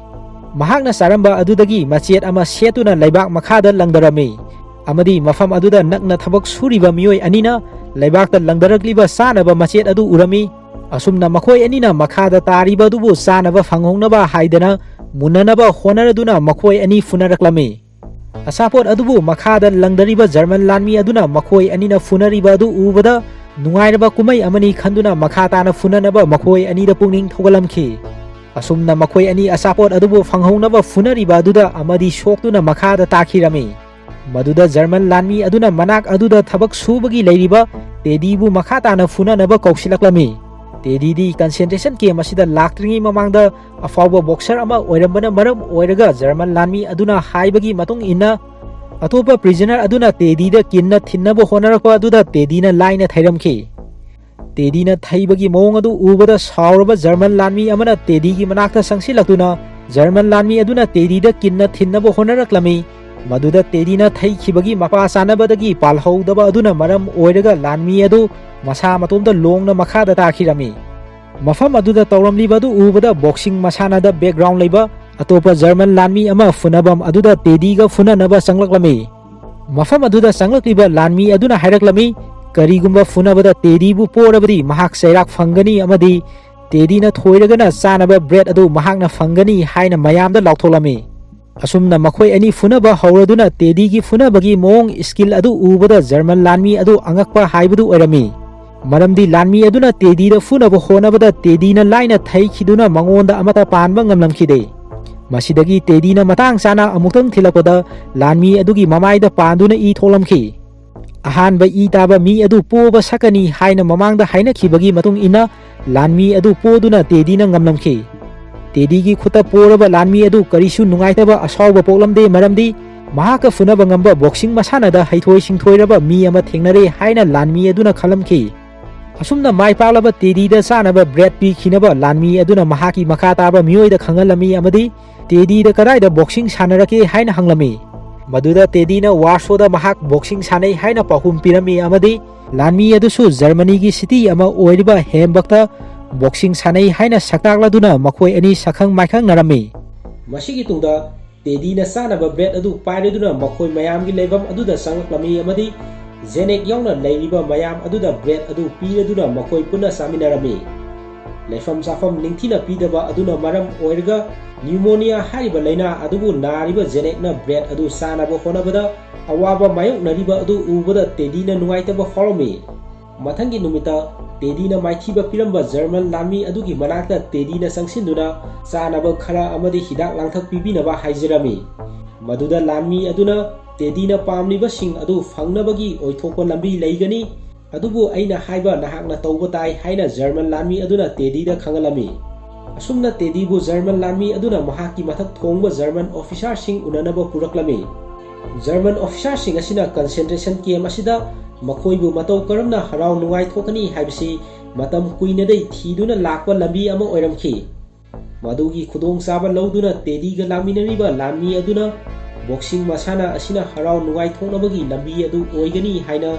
ꯃꯍꯥꯛꯅ ꯆꯥꯔꯝꯕ ꯑꯗꯨꯗꯒꯤ ꯃꯆꯦꯠ ꯑꯃ ꯁꯦꯠꯇꯨꯅ ꯂꯩꯕꯥꯛ ꯃꯈꯥꯗ ꯂꯪꯗꯔꯝꯃꯤ꯫ ꯑꯃꯗꯤ ꯃꯐꯝ ꯑꯗꯨꯗ ꯅꯛꯅ ꯊꯕꯛ ꯁꯨꯔꯤꯕ ꯃꯤꯑꯣꯏ ꯑꯅꯤꯅ ꯂꯩꯕꯥꯛꯇ ꯂꯪꯗꯔꯛꯂꯤꯕ ꯆꯥꯅꯕ ꯃꯆꯦꯠ ꯑꯗꯨ ꯎꯔꯝꯃꯤ꯫ ꯑꯁꯨꯝꯅ ꯃꯈꯣꯏ ꯑꯅꯤꯅ ꯃꯈꯥꯗ ꯇꯥꯔꯤꯕ ꯑꯗꯨꯕꯨ ꯆꯥꯅꯕ ꯐꯪꯍꯧꯅꯕ ꯍꯥꯏꯗꯅ ꯃꯨꯟꯅꯅꯕ ꯍꯣꯠꯅꯔꯗꯨꯅ ꯃꯈꯣꯏ ꯑꯅꯤ ꯐꯨꯅꯔꯛꯂꯝꯃꯤ꯫ ꯑꯆꯥꯄꯣꯠ ꯑꯗꯨꯕꯨ ꯃꯈꯥꯗ ꯂꯪꯗꯔꯤꯕ ꯖꯔꯃꯟ ꯂꯥꯟꯃꯤ ꯑꯗꯨꯅ ꯃꯈꯣꯏ ꯑꯅꯤꯅ ꯐꯨꯅꯔꯤꯕ ꯑꯗꯨ ꯎꯕꯗ ꯅꯨꯡꯉꯥꯏꯔꯕ ꯀꯨꯝꯍꯩ ꯑꯃꯅꯤ ꯈꯟꯗꯨꯅ ꯃꯈꯥ ꯇꯥꯅ ꯐꯨꯅꯅꯕ ꯃꯈꯣꯏ ꯑꯅꯤꯗ ꯄꯨꯛꯅꯤꯡ ꯊꯧꯒꯠꯂꯝꯈꯤ꯫ ꯑꯁꯨꯝꯅ ꯃꯈꯣꯏ ꯑꯅꯤ ꯑꯆꯥꯄꯣꯠ ꯑꯗꯨꯕꯨ ꯐꯪꯍꯧꯅꯕ ꯐꯨꯅꯔꯤꯕ ꯑꯗꯨꯗ ꯑꯃꯗꯤ ꯁꯣꯛꯇꯨꯅ ꯃꯈꯥꯗ ꯇꯥꯈꯤꯔꯝꯃꯤ꯫ ꯃꯗꯨꯗ ꯖꯔꯃꯟ ꯂꯥꯟꯃꯤ ꯑꯗꯨꯅ ꯃꯅꯥꯛ ꯑꯗꯨꯗ ꯊꯕꯛ ꯁꯨꯕꯒꯤ ꯂꯩꯔꯤꯕ ꯇꯦꯗꯤꯕꯨ ꯃꯈꯥ ꯇꯥꯅ ꯐꯨꯅꯅꯕ ꯀꯧꯁꯤꯜꯂꯛꯂꯝꯃꯤ꯫ ꯇꯦꯗꯤꯗꯤ ꯀꯟꯁꯦꯟꯇ꯭ꯔꯦꯁꯟ ꯀꯦꯝ ꯑꯁꯤꯗ ꯂꯥꯛꯇ꯭ꯔꯤꯉꯩ ꯃꯃꯥꯡꯗ ꯑꯐꯥꯎꯕ ꯕꯣꯛꯁꯔ ꯑꯃ ꯑꯣꯏꯔꯝꯕꯅ ꯃꯔꯝ ꯑꯣꯏꯔꯒ ꯖꯔꯃꯟ ꯂꯥꯟꯃꯤ ꯑꯗꯨꯅ ꯍꯥꯏꯕꯒꯤ ꯃꯇꯨꯡ ꯏꯟꯅ ꯑꯇꯣꯞꯄ ꯄ꯭ꯔꯤꯖꯅꯔ ꯑꯗꯨꯅ ꯇꯦꯗꯤꯗ ꯀꯤꯟꯅ ꯊꯤꯟꯅꯕ ꯍꯣꯠꯅꯔꯛꯄ ꯑꯗꯨꯗ ꯇꯦꯗꯤꯅ ꯂꯥꯏꯅ ꯊꯩꯔꯝꯈꯤ꯫ ꯇꯦꯗꯤꯅ ꯊꯩꯕꯒꯤ ꯃꯑꯣꯡ ꯑꯗꯨ ꯎꯕꯗ ꯁꯥꯎꯔꯕ ꯖꯔꯃꯟ ꯂꯥꯟꯃꯤ ꯑꯃꯅ ꯇꯦꯗꯤꯒꯤ ꯃꯅꯥꯛꯇ ꯆꯪꯁꯤꯜꯂꯛꯇꯨꯅ ꯖꯔꯃꯟ ꯂꯥꯟꯃꯤ ꯑꯗꯨꯅ ꯇꯦꯗꯤꯗ ꯀꯤꯟꯅ ꯊꯤꯟꯅꯕ ꯍꯣꯠꯅꯔꯛꯂꯝꯃꯤ꯫ ꯃꯗꯨꯗ ꯇꯦꯗꯤꯅ ꯊꯩꯈꯤꯕꯒꯤ ꯃꯄꯥ ꯆꯥꯅꯕꯗꯒꯤ ꯄꯥꯜꯍꯧꯗꯕ ꯑꯗꯨꯅ ꯃꯔꯝ ꯑꯣꯏꯔꯒ ꯂꯥꯟꯃꯤ ꯑꯗꯨ ꯃꯁꯥ ꯃꯇꯣꯝꯇ ꯂꯣꯡꯅ ꯃꯈꯥꯗ ꯇꯥꯈꯤꯔꯝꯃꯤ꯫ ꯃꯐꯝ ꯑꯗꯨꯗ ꯇꯧꯔꯝꯂꯤꯕ ꯑꯗꯨ ꯎꯕꯗ ꯕꯣꯛꯁꯤꯡ ꯃꯁꯥꯟꯅꯗ ꯕꯦꯛꯒ꯭ꯔꯥꯎꯟ ꯂꯩꯕ ꯑꯇꯣꯞꯄ ꯖꯔꯃꯟ ꯂꯥꯟꯃꯤ ꯑꯃ ꯐꯨꯅꯕꯝ ꯑꯗꯨꯗ ꯇꯦꯗꯤꯒ ꯐꯨꯅꯅꯕ ꯆꯪꯂꯛꯂꯝꯃꯤ꯫ ꯃꯐꯝ ꯑꯗꯨꯗ ꯆꯪꯂꯛꯂꯤꯕ ꯂꯥꯟꯃꯤ ꯑꯗꯨꯅ ꯍꯥꯏꯔꯛꯂꯝꯃꯤ, ꯀꯔꯤꯒꯨꯝꯕ ꯐꯨꯅꯕꯗ ꯇꯦꯗꯤꯕꯨ ꯄꯣꯔꯕꯗꯤ ꯃꯍꯥꯛ ꯆꯩꯔꯥꯛ ꯐꯪꯒꯅꯤ ꯑꯃꯗꯤ ꯇꯦꯗꯤꯅ ꯊꯣꯏꯔꯒꯅ ꯆꯥꯅꯕ ꯕ꯭ꯔꯦꯗ ꯑꯗꯨ ꯃꯍꯥꯛꯅ ꯐꯪꯒꯅꯤ ꯍꯥꯏꯅ ꯃꯌꯥꯝꯗ ꯂꯥꯎꯊꯣꯛꯂꯝꯃꯤ꯫ ꯑꯁꯨꯝꯅ ꯃꯈꯣꯏ ꯑꯅꯤ ꯐꯨꯅꯕ ꯍꯧꯔꯗꯨꯅ ꯇꯦꯗꯤꯒꯤ ꯐꯨꯅꯕꯒꯤ ꯃꯑꯣꯡ ꯁ꯭ꯀꯤꯜ ꯑꯗꯨ ꯎꯕꯗ ꯖꯔꯃꯟ ꯂꯥꯟꯃꯤ ꯑꯗꯨ ꯑꯉꯛꯄ ꯍꯥꯏꯕꯗꯨ ꯑꯣꯏꯔꯝꯃꯤ꯫ ꯃꯔꯝꯗꯤ ꯂꯥꯟꯃꯤ ꯑꯗꯨꯅ ꯇꯦꯗꯤꯗ ꯐꯨꯅꯕ ꯍꯣꯠꯅꯕꯗ ꯇꯦꯗꯤꯅ ꯂꯥꯏꯅ ꯊꯩꯈꯤꯗꯨꯅ ꯃꯉꯣꯟꯗ ꯑꯃꯠꯇ ꯄꯥꯟꯕ ꯉꯝꯂꯝꯈꯤꯗꯦ꯫ ꯃꯁꯤꯗꯒꯤ ꯇꯦꯗꯤꯅ ꯃꯇꯥꯡ ꯆꯥꯅ ꯑꯃꯨꯛꯇꯪ ꯊꯤꯜꯂꯛꯄꯗ ꯂꯥꯟꯃꯤ ꯑꯗꯨꯒꯤ ꯃꯃꯥꯏꯗ ꯄꯥꯟꯗꯨꯅ ꯏ ꯊꯣꯛꯂꯝꯈꯤ꯫ ꯑꯍꯥꯟꯕ ꯏ ꯇꯥꯕ ꯃꯤ ꯑꯗꯨ ꯄꯣꯕ ꯁꯛꯀꯅꯤ ꯍꯥꯏꯅ ꯃꯃꯥꯡꯗ ꯍꯥꯏꯅꯈꯤꯕꯒꯤ ꯃꯇꯨꯡ ꯏꯟꯅ ꯂꯥꯟꯃꯤ ꯑꯗꯨ ꯄꯣꯗꯨꯅ ꯇꯦꯗꯤꯅ ꯉꯝꯂꯝꯈꯤ꯫ ꯇꯦꯗꯤꯒꯤ ꯈꯨꯠꯇ ꯄꯣꯔꯕ ꯂꯥꯟꯃꯤ ꯑꯗꯨ ꯀꯔꯤꯁꯨ ꯅꯨꯡꯉꯥꯏꯇꯕ ꯑꯁꯥꯎꯕ ꯄꯣꯛꯂꯝꯗꯦ, ꯃꯔꯝꯗꯤ ꯃꯍꯥꯛꯀ ꯐꯨꯅꯕ ꯉꯝꯕ ꯕꯣꯛꯁꯤꯡ ꯃꯁꯥꯟꯅꯗ ꯍꯩꯊꯣꯏ ꯁꯤꯡꯊꯣꯏꯔꯕ ꯃꯤ ꯑꯃ ꯊꯦꯡꯅꯔꯦ ꯍꯥꯏꯅ ꯂꯥꯟꯃꯤ ꯑꯗꯨꯅ ꯈꯜꯂꯝꯈꯤ꯫ ꯑꯁꯨꯝꯅ ꯃꯥꯏ ꯄꯥꯛꯂꯕ ꯇꯦꯗꯤꯗ ꯆꯥꯅꯕ ꯕ꯭ꯔꯦꯗ ꯄꯤꯈꯤꯅꯕ ꯂꯥꯟꯃꯤ ꯑꯗꯨꯅ ꯃꯍꯥꯛꯀꯤ ꯃꯈꯥ ꯇꯥꯕ ꯃꯤꯑꯣꯏꯗ ꯈꯪꯍꯜꯂꯝꯃꯤ ꯑꯃꯗꯤ ꯇꯦꯗꯤꯗ ꯀꯗꯥꯏꯗ ꯕꯣꯛꯁꯤꯡ ꯁꯥꯟꯅꯔꯛꯀꯦ ꯍꯥꯏꯅ ꯍꯪꯂꯝꯃꯤ꯫ ꯃꯗꯨꯗ ꯇꯦꯗꯤꯅ ꯋꯥꯔꯁꯣꯗ ꯃꯍꯥꯛ ꯕꯣꯛꯁꯤꯡ ꯁꯥꯟꯅꯩ ꯍꯥꯏꯅ ꯄꯥꯎꯈꯨꯝ ꯄꯤꯔꯝꯃꯤ ꯑꯃꯗꯤ ꯂꯥꯟꯃꯤ ꯑꯗꯨꯁꯨ ꯖꯔꯃꯅꯤꯒꯤ ꯁꯤꯇꯤ ꯑꯃ ꯑꯣꯏꯔꯤꯕ ꯍꯦꯝꯕꯛꯇ ꯕꯣꯛꯁꯤꯡ ꯁꯥꯟꯅꯩ ꯍꯥꯏꯅ ꯁꯛꯇꯥꯛꯂꯗꯨꯅ ꯃꯈꯣꯏ ꯑꯅꯤ ꯁꯛꯈꯪ ꯃꯥꯏꯈꯪꯅꯔꯝꯃꯤ꯫ ꯃꯁꯤꯒꯤ ꯇꯨꯡꯗ ꯇꯦꯗꯤꯅ ꯆꯥꯅꯕ ꯕ꯭ꯔꯦꯗ ꯑꯗꯨ ꯄꯥꯏꯔꯗꯨꯅ ꯃꯈꯣꯏ ꯃꯌꯥꯝꯒꯤ ꯂꯩꯐꯝ ꯑꯗꯨꯗ ꯆꯪꯂꯛꯂꯝꯃꯤ ꯑꯃꯗꯤ ꯖꯦꯅꯦꯛ ꯌꯥꯎꯅ ꯂꯩꯔꯤꯕ ꯃꯌꯥꯝ ꯑꯗꯨꯗ ꯕ꯭ꯔꯦꯗ ꯑꯗꯨ ꯄꯤꯔꯗꯨꯅ ꯃꯈꯣꯏ ꯄꯨꯟꯅ ꯆꯥꯃꯤꯟꯅꯔꯝꯃꯤ꯫ ꯂꯩꯐꯝ ꯆꯥꯐꯝ ꯅꯤꯡꯊꯤꯅ ꯄꯤꯗꯕ ꯑꯗꯨꯅ ꯃꯔꯝ ꯑꯣꯏꯔꯒ ꯅ꯭ꯌꯨꯃꯣꯅꯤꯌꯥ ꯍꯥꯏꯔꯤꯕ ꯂꯥꯏꯅꯥ ꯑꯗꯨꯕꯨ ꯅꯥꯔꯤꯕ ꯖꯦꯅꯦꯛꯅ ꯕ꯭ꯔꯦꯗ ꯑꯗꯨ ꯆꯥꯅꯕ ꯍꯣꯠꯅꯕꯗ ꯑꯋꯥꯕ ꯃꯥꯌꯣꯛꯅꯔꯤꯕ ꯑꯗꯨ ꯎꯕꯗ ꯇꯦꯗꯤꯅ ꯅꯨꯡꯉꯥꯏꯇꯕ ꯐꯥꯎꯔꯝꯃꯤ꯫ ꯃꯊꯪꯒꯤ ꯅꯨꯃꯤꯠꯇ ꯇꯦꯗꯤꯅ ꯃꯥꯏꯊꯤꯕ ꯄꯤꯔꯝꯕ ꯖꯔꯃꯟ ꯂꯥꯟꯃꯤ ꯑꯗꯨꯒꯤ ꯃꯅꯥꯛꯇ ꯇꯦꯗꯤꯅ ꯆꯪꯁꯤꯟꯗꯨꯅ ꯆꯥꯅꯕ ꯈꯔ ꯑꯃꯗꯤ ꯍꯤꯗꯥꯛ ꯂꯥꯡꯊꯛ ꯄꯤꯕꯤꯅꯕ ꯍꯥꯏꯖꯔꯝꯃꯤ꯫ ꯃꯗꯨꯗ ꯂꯥꯟꯃꯤ ꯑꯗꯨꯅ ꯇꯦꯗꯤꯅ ꯄꯥꯝꯂꯤꯕꯁꯤꯡ ꯑꯗꯨ ꯐꯪꯅꯕꯒꯤ ꯑꯣꯏꯊꯣꯛꯄ ꯂꯝꯕꯤ ꯂꯩꯒꯅꯤ, ꯑꯗꯨꯕꯨ ꯑꯩꯅ ꯍꯥꯏꯕ ꯅꯍꯥꯛꯅ ꯇꯧꯕ ꯇꯥꯏ ꯍꯥꯏꯅ ꯖꯔꯃꯟ ꯂꯥꯟꯃꯤ ꯑꯗꯨꯅ ꯇꯦꯗꯤꯗ ꯈꯪꯍꯜꯂꯝꯃꯤ꯫ ꯑꯁꯨꯝꯅ ꯇꯦꯗꯤꯕꯨ ꯖꯔꯃꯟ ꯂꯥꯟꯃꯤ ꯑꯗꯨꯅ ꯃꯍꯥꯛꯀꯤ ꯃꯊꯛ ꯊꯣꯡꯕ ꯖꯔꯃꯟ ꯑꯣꯐꯤꯁꯥꯔꯁꯤꯡ ꯎꯅꯅꯕ ꯄꯨꯔꯛꯂꯝꯃꯤ꯫ ꯖꯔꯃꯟ ꯑꯣꯐꯤꯁꯥꯔꯁꯤꯡ ꯑꯁꯤꯅ ꯀꯟꯁꯦꯟꯇ꯭ꯔꯦꯁꯟ ꯀꯦꯝ ꯑꯁꯤꯗ ꯃꯈꯣꯏꯕꯨ ꯃꯇꯧ ꯀꯔꯝꯅ ꯍꯔꯥꯎ ꯅꯨꯡꯉꯥꯏꯊꯣꯛꯀꯅꯤ ꯍꯥꯏꯕꯁꯤ ꯃꯇꯝ ꯀꯨꯏꯅꯗꯩ ꯊꯤꯗꯨꯅ ꯂꯥꯛꯄ ꯂꯝꯕꯤ ꯑꯃ ꯑꯣꯏꯔꯝꯈꯤ꯫ ꯃꯗꯨꯒꯤ ꯈꯨꯗꯣꯡꯆꯥꯕ ꯂꯧꯗꯨꯅ ꯇꯦꯗꯤꯒ ꯂꯥꯛꯃꯤꯟꯅꯔꯤꯕ ꯂꯥꯟꯃꯤ ꯑꯗꯨꯅ ꯕꯣꯛꯁꯤꯡ ꯃꯁꯥꯟꯅ ꯑꯁꯤꯅ ꯍꯔꯥꯎ ꯅꯨꯡꯉꯥꯏꯊꯣꯛꯅꯕꯒꯤ ꯂꯝꯕꯤ ꯑꯗꯨ ꯑꯣꯏꯒꯅꯤ ꯍꯥꯏꯅ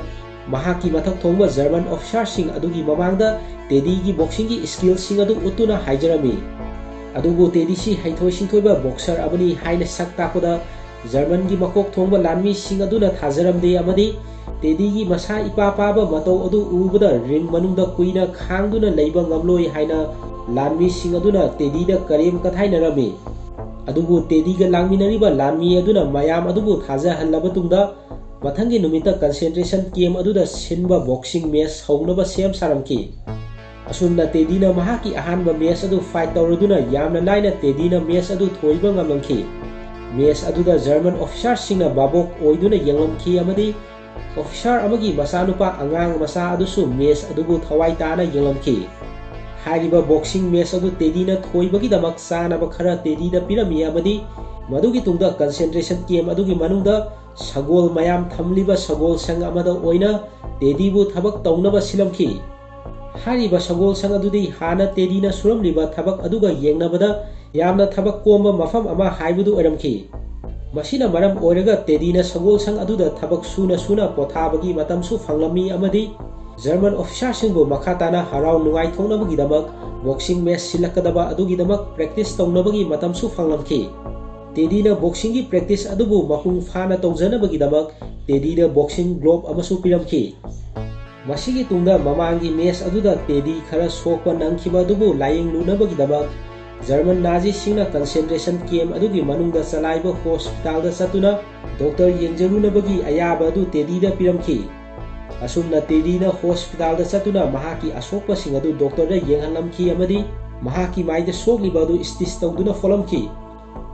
ꯃꯍꯥꯛꯀꯤ ꯃꯊꯛ ꯊꯣꯡꯕ ꯖꯔꯃꯟ ꯑꯣꯐꯤꯁꯥꯔꯁꯤꯡ ꯑꯗꯨꯒꯤ ꯃꯃꯥꯡꯗ ꯇꯦꯗꯤꯒꯤ ꯕꯣꯛꯁꯤꯡꯒꯤ ꯁ꯭ꯀꯤꯜꯁꯤꯡ ꯑꯗꯨ ꯎꯠꯇꯨꯅ ꯍꯥꯏꯖꯔꯝꯃꯤ꯫ ꯑꯗꯨꯕꯨ ꯇꯦꯗꯤꯁꯤ ꯍꯩꯊꯣꯏ ꯁꯤꯡꯊꯣꯏꯕ ꯕꯣꯛꯁꯔ ꯑꯃꯅꯤ ꯍꯥꯏꯅ ꯁꯛ ꯇꯥꯛꯄꯗ ꯖꯔꯃꯟꯒꯤ ꯃꯀꯣꯛ ꯊꯣꯡꯕ ꯂꯥꯟꯃꯤꯁꯤꯡ ꯑꯗꯨꯅ ꯊꯥꯖꯔꯝꯗꯦ ꯑꯃꯗꯤ ꯇꯦꯗꯤꯒꯤ ꯃꯁꯥ ꯏꯄꯥ ꯄꯥꯕ ꯃꯇꯧ ꯑꯗꯨ ꯎꯕꯗ ꯔꯤꯡ ꯃꯅꯨꯡꯗ ꯀꯨꯏꯅ ꯈꯥꯡꯗꯨꯅ ꯂꯩꯕ ꯉꯝꯂꯣꯏ ꯍꯥꯏꯅ ꯂꯥꯟꯃꯤꯁꯤꯡ ꯑꯗꯨꯅ ꯇꯦꯗꯤꯗ ꯀꯔꯦꯝ ꯀꯊꯥꯏꯅꯔꯝꯃꯤ꯫ ꯑꯗꯨꯕꯨ ꯇꯦꯗꯤꯒ ꯂꯥꯡꯃꯤꯟꯅꯔꯤꯕ ꯂꯥꯟꯃꯤ ꯑꯗꯨꯅ ꯃꯌꯥꯝ ꯑꯗꯨꯕꯨ ꯊꯥꯖꯍꯜꯂꯕ ꯇꯨꯡꯗ ꯃꯊꯪꯒꯤ ꯅꯨꯃꯤꯠꯇ concentration camp ꯑꯗꯨꯗ ꯁꯤꯟꯕ boxing match ꯍꯧꯅꯕ ꯁꯦꯝ ꯁꯥꯔꯝꯈꯤ꯫ ꯑꯁꯨꯝꯅ ꯇꯦꯗꯤꯅ ꯃꯍꯥꯛꯀꯤ ꯑꯍꯥꯟꯕ match ꯑꯗꯨ fight ꯇꯧꯔꯗꯨꯅ ꯌꯥꯝꯅ ꯂꯥꯏꯅ ꯇꯦꯗꯤꯅ match ꯑꯗꯨ ꯊꯣꯏꯕ ꯉꯝꯂꯝꯈꯤ꯫ Match ꯑꯗꯨꯗ German officerꯁꯤꯡꯅ ꯚꯥꯕꯣꯛ ꯑꯣꯏꯗꯨꯅ ꯌꯦꯡꯂꯝꯈꯤ ꯑꯃꯗꯤ officer ꯑꯃꯒꯤ ꯃꯆꯥꯅꯨꯄꯥ ꯑꯉꯥꯡ ꯃꯆꯥ ꯑꯗꯨꯁꯨ match ꯑꯗꯨꯕꯨ ꯊꯋꯥꯏ ꯇꯥꯅ ꯌꯦꯡꯂꯝꯈꯤ꯫ ꯍꯥꯏꯔꯤꯕ boxing match ꯑꯗꯨ ꯇꯦꯗꯤꯅ ꯊꯣꯏꯕꯒꯤꯗꯃꯛ ꯆꯥꯅꯕ ꯈꯔ ꯇꯦꯗꯤꯗ ꯄꯤꯔꯝꯃꯤ ꯑꯃꯗꯤ ꯃꯗꯨꯒꯤ ꯇꯨꯡꯗ concentration camp ꯑꯗꯨꯒꯤ ꯃꯅꯨꯡꯗ ꯁꯒꯣꯜ ꯃꯌꯥꯝ ꯊꯝꯂꯤꯕ ꯁꯒꯣꯜ ꯁꯪ ꯑꯃꯗ ꯑꯣꯏꯅ ꯇꯦꯗꯤꯕꯨ ꯊꯕꯛ ꯇꯧꯅꯕ ꯁꯤꯜꯂꯝꯈꯤ꯫ ꯍꯥꯏꯔꯤꯕ ꯁꯒꯣꯜ ꯁꯪ ꯑꯗꯨꯗꯤ ꯍꯥꯟꯅ ꯇꯦꯗꯤꯅ ꯁꯨꯔꯝꯂꯤꯕ ꯊꯕꯛ ꯑꯗꯨꯒ ꯌꯦꯡꯅꯕꯗ ꯌꯥꯝꯅ ꯊꯕꯛ ꯀꯣꯝꯕ ꯃꯐꯝ ꯑꯃ ꯍꯥꯏꯕꯗꯨ ꯑꯣꯏꯔꯝꯈꯤ꯫ ꯃꯁꯤꯅ ꯃꯔꯝ ꯑꯣꯏꯔꯒ ꯇꯦꯗꯤꯅ ꯁꯒꯣꯜ ꯁꯪ ꯑꯗꯨꯗ ꯊꯕꯛ ꯁꯨꯅ ꯁꯨꯅ ꯄꯣꯊꯥꯕꯒꯤ ꯃꯇꯝꯁꯨ ꯐꯪꯂꯝꯃꯤ ꯑꯃꯗꯤ German officerꯁꯤꯡꯕꯨ ꯃꯈꯥ ꯇꯥꯅ ꯍꯔꯥꯎ ꯅꯨꯡꯉꯥꯏꯊꯣꯛꯅꯕꯒꯤꯗꯃꯛ boxing match ꯁꯤꯜꯂꯛꯀꯗꯕ ꯑꯗꯨꯒꯤꯗꯃꯛ practice ꯇꯧꯅꯕꯒꯤ ꯃꯇꯝꯁꯨ ꯐꯪꯂꯝꯈꯤ꯫ ꯇꯦꯗꯤꯅ boxingꯒꯤ practice ꯑꯗꯨꯕꯨ ꯃꯄꯨꯡ ꯐꯥꯅ ꯇꯧꯖꯅꯕꯒꯤꯗꯃꯛ ꯇꯦꯗꯤꯗ boxing glove ꯑꯃꯁꯨ ꯄꯤꯔꯝꯈꯤ꯫ ꯃꯁꯤꯒꯤ ꯇꯨꯡꯗ ꯃꯃꯥꯡꯒꯤ match ꯑꯗꯨꯗ ꯇꯦꯗꯤ ꯈꯔ ꯁꯣꯛꯄ ꯅꯪꯈꯤꯕ ꯑꯗꯨꯕꯨ ꯂꯥꯌꯦꯡꯂꯨꯅꯕꯒꯤꯗꯃꯛ German Naziꯁꯤꯡꯅ concentration camp ꯑꯗꯨꯒꯤ ꯃꯅꯨꯡꯗ ꯆꯂꯥꯏꯕ hospitalꯗ ꯆꯠꯇꯨꯅ doctor ꯌꯦꯡꯖꯔꯨꯅꯕꯒꯤ ꯑꯌꯥꯕ ꯑꯗꯨ ꯇꯦꯗꯤꯗ ꯄꯤꯔꯝꯈꯤ꯫ ꯑꯁꯨꯝꯅ ꯇꯦꯗꯤꯅ hospitalꯗ ꯆꯠꯇꯨꯅ ꯃꯍꯥꯛꯀꯤ ꯑꯁꯣꯛꯄꯁꯤꯡ ꯑꯗꯨ doctorꯗ ꯌꯦꯡꯍꯜꯂꯝꯈꯤ ꯑꯃꯗꯤ ꯃꯍꯥꯛꯀꯤ ꯃꯥꯏꯗ ꯁꯣꯛꯂꯤꯕ ꯑꯗꯨ stitch ꯇꯧꯗꯨꯅ ꯐꯣꯠꯂꯝꯈꯤ꯫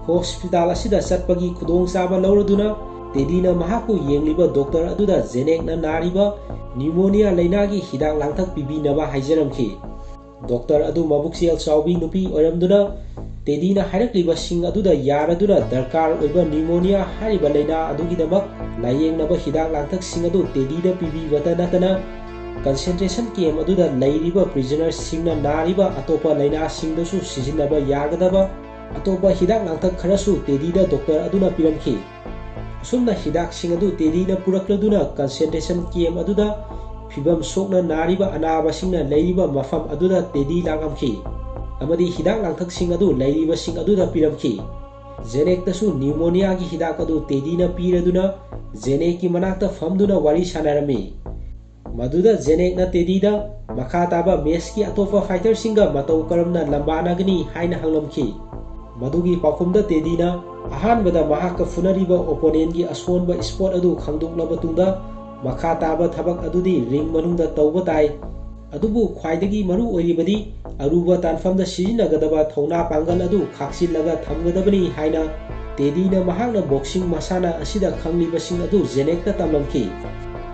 Hospital ꯑꯁꯤꯗ ꯆꯠꯄꯒꯤ ꯈꯨꯗꯣꯡꯆꯥꯕ ꯂꯧꯔꯗꯨꯅ ꯇꯦꯗꯤꯅ ꯃꯍꯥꯛꯄꯨ ꯌꯦꯡꯂꯤꯕ doctor ꯑꯗꯨꯗ ꯖꯦꯅꯦꯛꯅ ꯅꯥꯔꯤꯕ pneumonia ꯂꯩꯅꯥꯒꯤ ꯍꯤꯗꯥꯛ ꯂꯥꯡꯊꯛ ꯄꯤꯕꯤꯅꯕ ꯍꯥꯏꯖꯔꯝꯈꯤ꯫ Doctor ꯑꯗꯨ ꯃꯕꯨꯛꯆꯦꯜ ꯆꯥꯎꯕꯤ ꯅꯨꯄꯤ ꯑꯣꯏꯔꯝꯗꯨꯅ ꯇꯦꯗꯤꯅ ꯍꯥꯏꯔꯛꯂꯤꯕꯁꯤꯡ ꯑꯗꯨꯗ ꯌꯥꯔꯗꯨꯅ ꯗꯔꯀꯥꯔ ꯑꯣꯏꯕ pneumonia ꯍꯥꯏꯔꯤꯕ ꯂꯩꯅꯥ ꯑꯗꯨꯒꯤꯗꯃꯛ ꯂꯥꯌꯦꯡꯅꯕ ꯍꯤꯗꯥꯛ ꯂꯥꯡꯊꯛꯁꯤꯡ ꯑꯗꯨ ꯇꯦꯗꯤꯗ ꯄꯤꯕꯤꯕꯇ ꯅꯠꯇꯅ concentration camp ꯑꯗꯨꯗ ꯂꯩꯔꯤꯕ prisonerꯁꯤꯡꯅ ꯅꯥꯔꯤꯕ ꯑꯇꯣꯞꯄ ꯂꯩꯅꯥꯁꯤꯡꯗꯁꯨ ꯁꯤꯖꯤꯟꯅꯕ ꯌꯥꯒꯗꯕ ꯑꯇꯣꯞꯄ ꯍꯤꯗꯥꯛ ꯂꯥꯡꯊꯛ ꯈꯔꯁꯨ ꯇꯦꯗꯤꯗ doctor ꯑꯗꯨꯅ ꯄꯤꯔꯝꯈꯤ꯫ ꯑꯁꯨꯝꯅ ꯍꯤꯗꯥꯛꯁꯤꯡ ꯑꯗꯨ ꯇꯦꯗꯤꯅ ꯄꯨꯔꯛꯂꯗꯨꯅ concentration camp ꯑꯗꯨꯗ ꯐꯤꯚꯝ ꯁꯣꯛꯅ ꯅꯥꯔꯤꯕ ꯑꯅꯥꯕꯁꯤꯡꯅ ꯂꯩꯔꯤꯕ ꯃꯐꯝ ꯑꯗꯨꯗ ꯇꯦꯗꯤ ꯂꯥꯛꯂꯝꯈꯤ ꯑꯃꯗꯤ ꯍꯤꯗꯥꯛ ꯂꯥꯡꯊꯛꯁꯤꯡ ꯑꯗꯨ ꯂꯩꯔꯤꯕꯁꯤꯡ ꯑꯗꯨꯗ ꯄꯤꯔꯝꯈꯤ꯫ ꯖꯦꯅꯦꯛꯇꯁꯨ ꯅ꯭ꯌꯨꯃꯣꯅꯤꯌꯥꯒꯤ ꯍꯤꯗꯥꯛ ꯑꯗꯨ ꯇꯦꯗꯤꯅ ꯄꯤꯔꯗꯨꯅ ꯖꯦꯅꯦꯛꯀꯤ ꯃꯅꯥꯛꯇ ꯐꯝꯗꯨꯅ ꯋꯥꯔꯤ ꯁꯥꯟꯅꯔꯝꯃꯤ꯫ ꯃꯗꯨꯗ ꯖꯦꯅꯦꯛꯅ ꯇꯦꯗꯤꯗ ꯃꯈꯥ ꯇꯥꯕ ꯃꯦꯁꯀꯤ ꯑꯇꯣꯞꯄ ꯐꯥꯏꯇꯔꯁꯤꯡꯒ ꯃꯇꯧ ꯀꯔꯝꯅ ꯂꯝꯕꯥꯅꯒꯅꯤ ꯍꯥꯏꯅ ꯍꯪꯂꯝꯈꯤ꯫ ꯃꯗꯨꯒꯤ ꯄꯥꯎꯈꯨꯝꯗ ꯇꯦꯗꯤꯅ ꯑꯍꯥꯟꯕꯗ ꯃꯍꯥꯛꯀ ꯐꯨꯅꯔꯤꯕ ꯑꯣꯄꯣꯅꯦꯟꯒꯤ ꯑꯁꯣꯟꯕ ꯁ꯭ꯄꯣꯠ ꯑꯗꯨ ꯈꯪꯗꯣꯛꯂꯕ ꯇꯨꯡꯗ ꯃꯈꯥ ꯇꯥꯕ ꯊꯕꯛ ꯑꯗꯨꯗꯤ ꯔꯤꯡ ꯃꯅꯨꯡꯗ ꯇꯧꯕ ꯇꯥꯏ꯫ ꯑꯗꯨꯕꯨ ꯈ꯭ꯋꯥꯏꯗꯒꯤ ꯃꯔꯨ ꯑꯣꯏꯔꯤꯕꯗꯤ ꯑꯔꯨꯕ ꯇꯥꯟꯐꯝꯗ ꯁꯤꯖꯤꯟꯅꯒꯗꯕ ꯊꯧꯅꯥ ꯄꯥꯡꯒꯜ ꯑꯗꯨ ꯈꯥꯛꯆꯤꯜꯂꯒ ꯊꯝꯒꯗꯕꯅꯤ ꯍꯥꯏꯅ ꯇꯦꯗꯤꯅ ꯃꯍꯥꯛꯅ ꯕꯣꯛꯁꯤꯡ ꯃꯁꯥꯟꯅ ꯑꯁꯤꯗ ꯈꯪꯂꯤꯕꯁꯤꯡ ꯑꯗꯨ ꯖꯦꯅꯦꯛꯇ ꯇꯝꯂꯝꯈꯤ꯫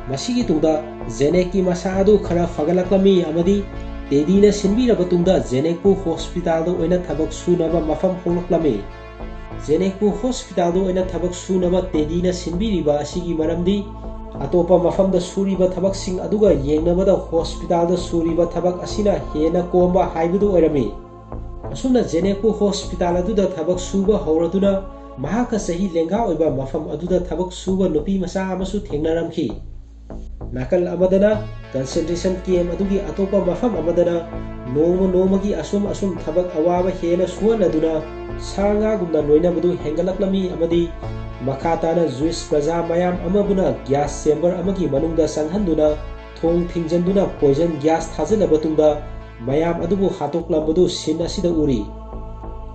ꯃꯁꯤꯒꯤ ꯇꯨꯡꯗ ꯖꯦꯅꯦꯛꯀꯤ ꯃꯁꯥ ꯑꯗꯨ ꯈꯔ ꯐꯒꯠꯂꯛꯂꯝꯃꯤ ꯑꯃꯗꯤ ꯇꯦꯗꯤꯅ ꯁꯤꯟꯕꯤꯔꯕ ꯇꯨꯡꯗ ꯖꯦꯅꯦꯛꯄꯨ ꯍꯣꯁꯄꯤꯇꯥꯜꯗ ꯑꯣꯏꯅ ꯊꯕꯛ ꯁꯨꯅꯕ ꯃꯐꯝ ꯍꯣꯡꯂꯛꯂꯝꯃꯤ꯫ ꯖꯦꯅꯦꯛꯄꯨ ꯍꯣꯁꯄꯤꯇꯥꯜꯗ ꯑꯣꯏꯅ ꯊꯕꯛ ꯁꯨꯅꯕ ꯇꯦꯗꯤꯅ ꯁꯤꯟꯕꯤꯔꯤꯕ ꯑꯁꯤꯒꯤ ꯃꯔꯝꯗꯤ ꯑꯇꯣꯞꯄ ꯃꯐꯝꯗ ꯁꯨꯔꯤꯕ ꯊꯕꯛꯁꯤꯡ ꯑꯗꯨꯒ ꯌꯦꯡꯅꯕꯗ ꯍꯣꯁꯄꯤꯇꯥꯜꯗ ꯁꯨꯔꯤꯕ ꯊꯕꯛ ꯑꯁꯤꯅ ꯍꯦꯟꯅ ꯀꯣꯝꯕ ꯍꯥꯏꯕꯗꯨ ꯑꯣꯏꯔꯝꯃꯤ꯫ ꯑꯁꯨꯝꯅ ꯖꯦꯅꯦꯛꯄꯨ ꯍꯣꯁꯄꯤꯇꯥꯜ ꯑꯗꯨꯗ ꯊꯕꯛ ꯁꯨꯕ ꯍꯧꯔꯗꯨꯅ ꯃꯍꯥꯛꯀ ꯆꯍꯤ ꯂꯦꯡꯒꯥ ꯑꯣꯏꯕ ꯃꯐꯝ ꯑꯗꯨꯗ ꯊꯕꯛ ꯁꯨꯕ ꯅꯨꯄꯤ ꯃꯆꯥ ꯑꯃꯁꯨ ꯊꯦꯡꯅꯔꯝꯈꯤ꯫ ꯅꯥꯀꯜ ꯑꯃꯗꯅ ꯀꯟꯁꯦꯟꯇ꯭ꯔꯦꯁꯟ ꯀꯦꯝ ꯑꯗꯨꯒꯤ ꯑꯇꯣꯞꯄ ꯃꯐꯝ ꯑꯃꯗꯅ ꯅꯣꯡꯃ ꯅꯣꯡꯃꯒꯤ ꯑꯁꯨꯝ ꯑꯁꯨꯝ ꯊꯕꯛ ꯑꯋꯥꯕ ꯍꯦꯟꯅ ꯁꯨꯍꯜꯂꯗꯨꯅ ꯁꯥ ꯉꯥꯒꯨꯝꯅ ꯂꯣꯏꯅꯕꯗꯨ ꯍꯦꯟꯒꯠꯂꯛꯂꯝꯃꯤ ꯑꯃꯗꯤ ꯃꯈꯥ ꯇꯥꯅ ꯖ꯭ꯋꯤꯁ ꯄ꯭ꯔꯖꯥ ꯃꯌꯥꯝ ꯑꯃꯕꯨꯅ ꯒ꯭ꯌꯥꯁ ꯆꯦꯝꯕꯔ ꯑꯃꯒꯤ ꯃꯅꯨꯡꯗ ꯆꯪꯍꯟꯗꯨꯅ ꯊꯣꯡ ꯊꯤꯡꯖꯤꯟꯗꯨꯅ ꯄꯣꯏꯖꯟ ꯒ꯭ꯌꯥꯁ ꯊꯥꯖꯤꯜꯂꯕ ꯇꯨꯡꯗ ꯃꯌꯥꯝ ꯑꯗꯨꯕꯨ ꯍꯥꯠꯇꯣꯛꯂꯝꯕꯗꯨ ꯁꯤꯟ ꯑꯁꯤꯗ ꯎꯔꯤ꯫